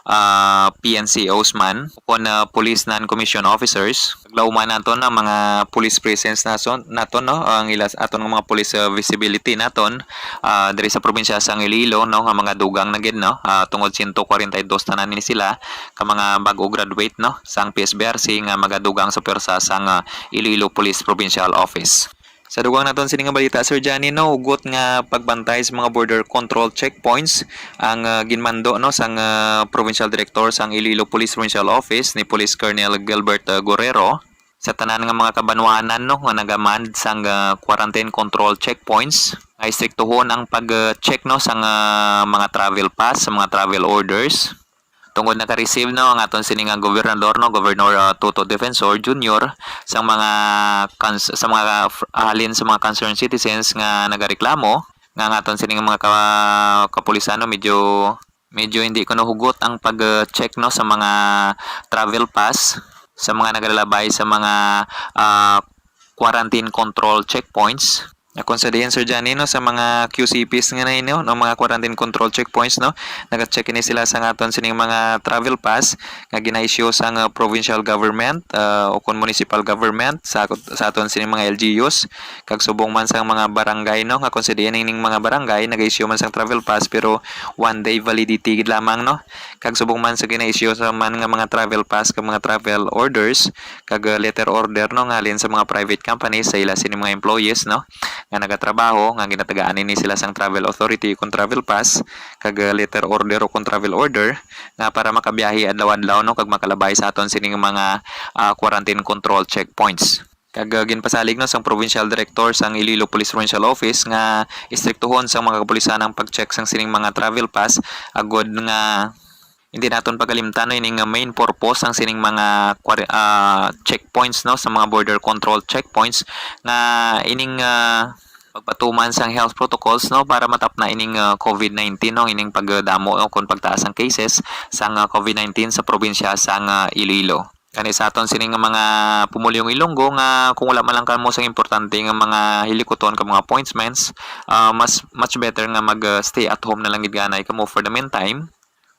ah, P N C Os man, o kon, ah, police non-commissioned officers. Kag lauman naton ang mga police presence nason-, naton, no, ang ila, aton nga mga police, ah, visibility naton, ah, diri sa probinsya sang Iloilo, no, nga mga dugang na gid, no, ah, tungod siyento kwarenta y dos tanan ni sila ka mga bag-o graduate, no, sang P S B R C nga magadugang sa pwersa sang, ah, Iloilo Police Provincial Office. Sa dugang naton sini nga balita, Sir Johnny, no, hugot nga pagbantay sa mga border control checkpoints ang, ah, ginmando, no, sang, ah, Provincial Director sang Iloilo Police Provincial Office ni Police Colonel Gilbert, ah, Guerrero sa tanan nga mga kabanwahanan, no, nga nagamand sang, ah, quarantine control checkpoints nga istriktuhon ang pag, ah, check, no, sang, ah, mga travel pass, sa mga travel orders, Tungod naka-receive, no, ang aton sini nga gobernador, no, Governor, ah, Toto Defensor Junior, sa mga cons-, sa mga fr-, halin sa mga concerned citizens nga nagareklamo nga ang aton sini nga mga ka-, kapulisan, no, medyo, medyo hindi kuno hugot ang pag-check, no, sa mga travel pass sa mga nagalalabay sa mga, ah, quarantine control checkpoints. Kung sa diin, Sir Johnny, no, sa mga Q C Ps nga na ini, no, mga quarantine control checkpoints, no, nagacheck ini sila sa aton sining mga travel pass nga gina-issue sang, uh, provincial government, uh, o kon municipal government sa, sa aton sining mga L G Us, kag subong man sa mga barangay, no, nga kung sa diin ining mga barangay naga-issue man sang travel pass pero one day validity gid lamang, no, kag subong man sa gina-issue sa man nga mga travel pass kag mga travel orders kag, uh, letter order, no, nga halin sa mga private companies sa ila sini mga employees, no, nga nagatrabaho, nga ginatagaan ini sila sang travel authority kon travel pass kag, uh, letter order o kon travel order nga para makabiyahe adlaw-adlaw, no, kag makalabay sa aton sining mga, ah, quarantine control checkpoints. Kag, uh, ginpasalig, no, sang provincial director sang Iloilo Police Provincial Office nga istriktuhon sang mga kapulisan ang pag-check sang sining mga travel pass agod nga hindi naton pagalimtan, no, ining, uh, main purpose sang sining mga kwar-, ah, checkpoints, no, sa mga border control checkpoints nga ining, ah, pagpatuman sang health protocols, no, para matapna ining, ah, COVID nineteen, no, ining pagdamo, no, kon pagtaas sang cases sang, ah, COVID nineteen sa probinsya sang, ah, Iloilo. Gani sa aton sini nga mga pumulyong Ilonggo nga kung wala man lang kamo sang importante nga mga hilikuton kag mga appointments, ah, mas, much better nga mag, ah, stay at home na lang gid ganay kamo for the meantime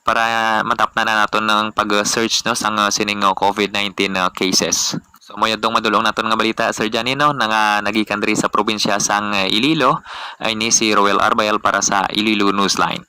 para matapna na naton ang pag-search, no, sang, ah, sining, ah, COVID nineteen, ah, cases. So, mo yadtong madulong naton nga balita, Sir Janino, na nga nagikan diri sa probinsya sang, ah, Iloilo, ay ni si Roel Arbel para sa Iloilo Newsline.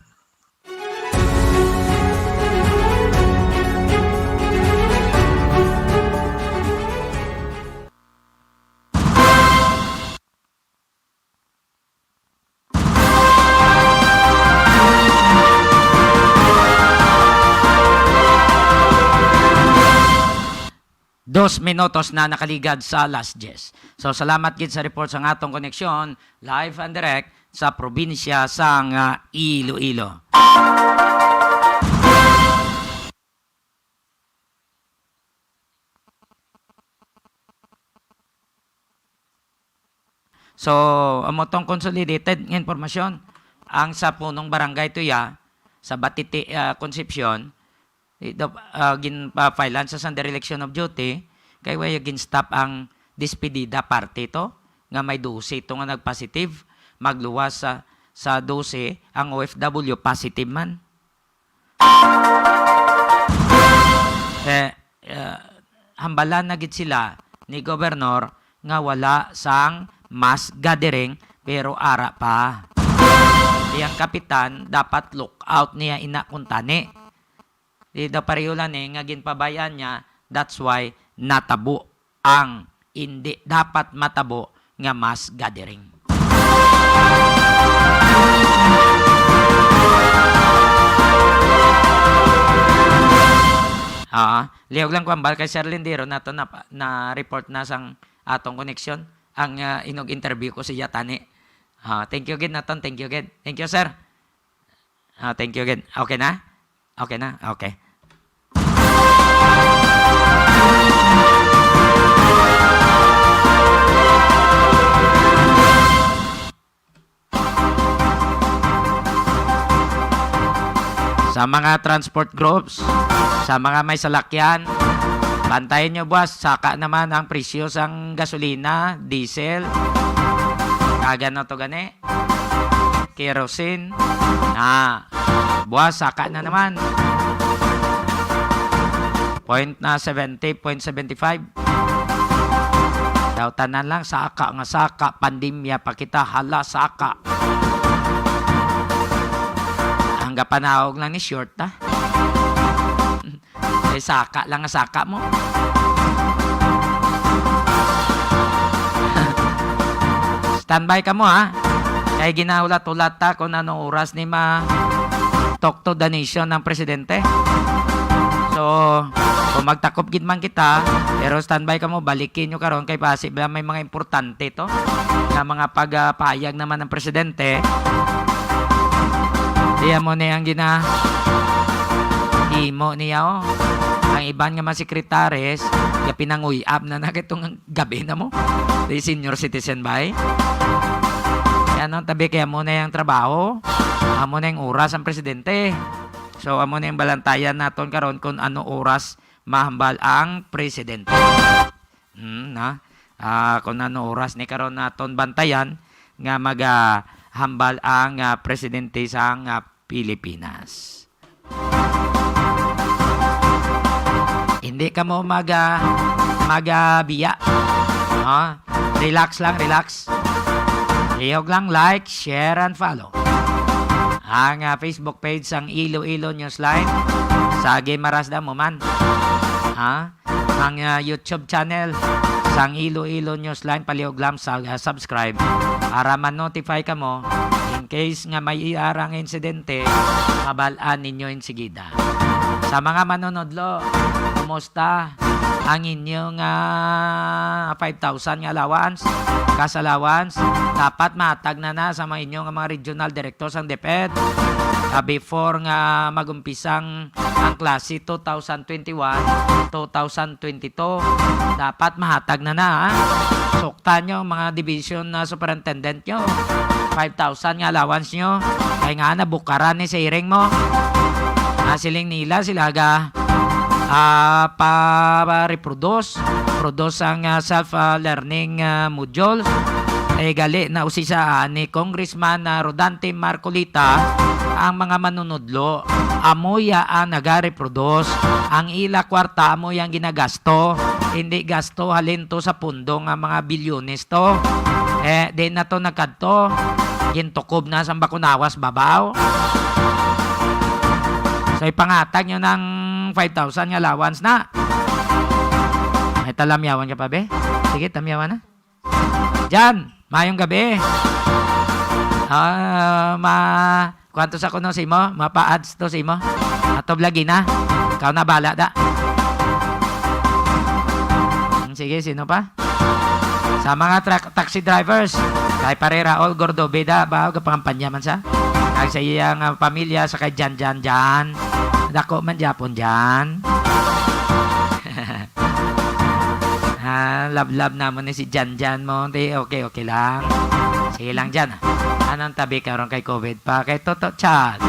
Dos minutos na nakaligad sa alas diyes. So, salamat gid sa report sa atong koneksyon, live and direct sa probinsya sang, ah, Iloilo. So, amo tong consolidated nga impormasyon. Ang sa punong barangay Tuya, sa Batiti, ah, Concepcion, i-, daw, ah, ginpa-filean sa sang dereliction of duty, kay way gin-stop ang despedida party to, nga may dose to nga nag-positive, magluwas sa, sa dose ang O F W positive man. Eh, eh, hambalan na gid sila ni Gobernador nga wala sang mass gathering, pero ara pa. Iyang kapitan, dapat look out niya ina kuntani. Di daw pareho lang ni nga ginpabayaan niya, that's why natabo ang indi dapat matabo nga mass gathering. Ah, lihog lang ko hambal kay Sir Lindero nato na, na report na sang atong koneksyon ang, ah, inog interview ko siya tani. Ah, thank you gid naton, thank you gid. Thank you, sir. Ah, thank you gid. Okay na? Okay na? Okay. Sa mga transport groups, sa mga may salakyan, bantayan nyo, buwas, saka naman ang presyo sang gasolina, diesel. Kagan na to gani. Kerosene. Na. Buwas, saka na naman. Point na seventy, point seventy-five. Daw tanan lang, saka nga saka, pandemya pa kita, hala, saka. Ang gapanawag lang ni short, ta? Ay, saka lang nga saka mo. Standby ka mo, ha? Kay ginahulat-hulat ta kung anong oras ni ma-talk to the nation ng presidente. So, kung magtakop gid man kita, pero standby ka mo, balikin nyo karon kay basi ba may mga importante to na mga pagpahayag naman ng presidente. Diya mo na yung gina-, Imo niya, oh. Ang iban nga mga sekretaris, ya pinanguy-ap na na kitong gabi na mo. Di senior citizen ba, eh? Kaya nung tabi kaya mo na yung trabaho, amo na yung oras ang presidente. So, amo na yung balantayan naton karon kung ano oras mahambal ang presidente. Hmm, na? Ah, kung ano oras ni karon naton bantayan nga magahambal ang, ah, presidente sang, ah, Pilipinas. Hindi ka mo maga-, magabiya. No? Relax lang, relax. Lihog lang, like, share, and follow ang, ah, Facebook page sang Iloilo Newsline. Sa Gimaras da mo man. Ha? Ang, ah, YouTube channel sang Iloilo Newsline, palihog lang sa, ah, subscribe para ma-notify ka mo in case nga may iarang insidente, mabal-an ninyo insigida. Sa mga manunodlo, kumusta ang inyong, ah, five thousand nga allowance, cash allowance? Dapat mahatag na na sa mga inyong mga regional director sang DepEd, ah, before nga mag-umpisang ang klase two thousand twenty-one, two thousand twenty-two. Dapat mahatag na na, ha? Suktan nyo ang mga division na superintendent nyo. Five thousand nga allowance nyo. Kay nga nabukaran ni sa hearing mo. Ah, siling nila sila ga, ah, pa, pa reproduce, produce ang, ah, self, ah, learning, ah, modules. Eh, gali na usisa, ah, ni Congressman, ah, Rodante Marcoleta ang mga manunudlo. Amo ya ang nagareproduce. Ang ila kwarta amo yang ginagasto. Hindi gasto halin to sa pundo nga mga bilyones to. Eh, di na to nagkadto. Gintukob na sa bakunawas babaw. So, ipangatag nyo ng five thousand nga allowance na. Ay, talamyawan ka pa, be? Sige, tamyawan na. Jan, mayong gabi. Ah, ma-, kwanto sa kuno si mo? Mapa-ads to si mo? Atob lagi na. Ikaw na bala da. Hmm, sige, sino pa? Sa mga truck, taxi drivers, kay Pare Raul Gordobeda, ba, kapangampanya man sa? Kag sa iyang, ah, pamilya, sa kay Jan Jan Jan. Dako man gyapon, Jan. Ah, love-love namon ni si Jan Jan mo. Di, okay, okay lang. Sige lang, Jan. Anong tabi karon kay covid pa? Kay Toto Chal.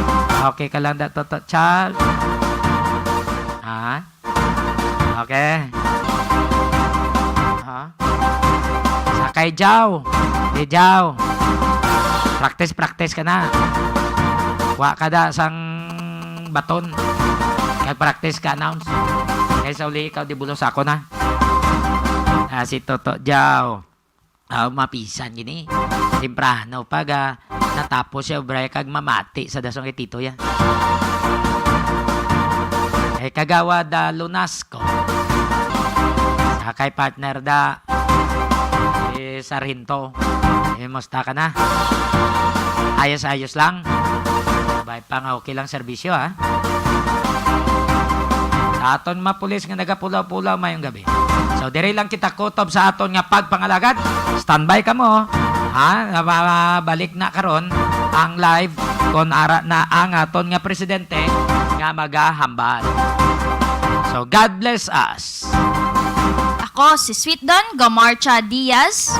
Okay ka lang da, Toto Chal? Ha? Okay. Ha? Sa kay Jaw. Di Jaw. Practice, practice ka na. Wa ka da sang baton. Kag practice ka announce. Kay sa uli ikaw, di bulos ako na. Ah, si Toto Jaw. Ah, mapisan gini. Temprano pa ga natapos siya, obra, kag mamati sa dasong kay Tito ya. Eh, Kagawad, ah, Lunasco. Sa kay partner da, eh, Sargento. Eh, musta ka na? Ayos-ayos lang. Sabay pa nga okay lang serbisyo, ha? Sa aton mga pulis nga nagapulaw-pulaw, mayong gabi. So, diri lang kita kutob sa aton nga pagpangalagad. Standby ka mo, ha? Balik na karon ang live kon ara na ang aton nga presidente nga magahambal. So, God bless us. Ako si Sweet Don Gamarcha Diaz.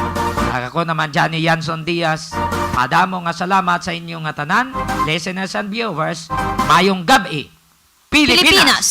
Kag ako naman, Johnny Yanson Diaz. Madamo nga salamat sa inyo nga tanan, listeners and viewers. Mayong gab-i, Pilipinas! Pilipinas!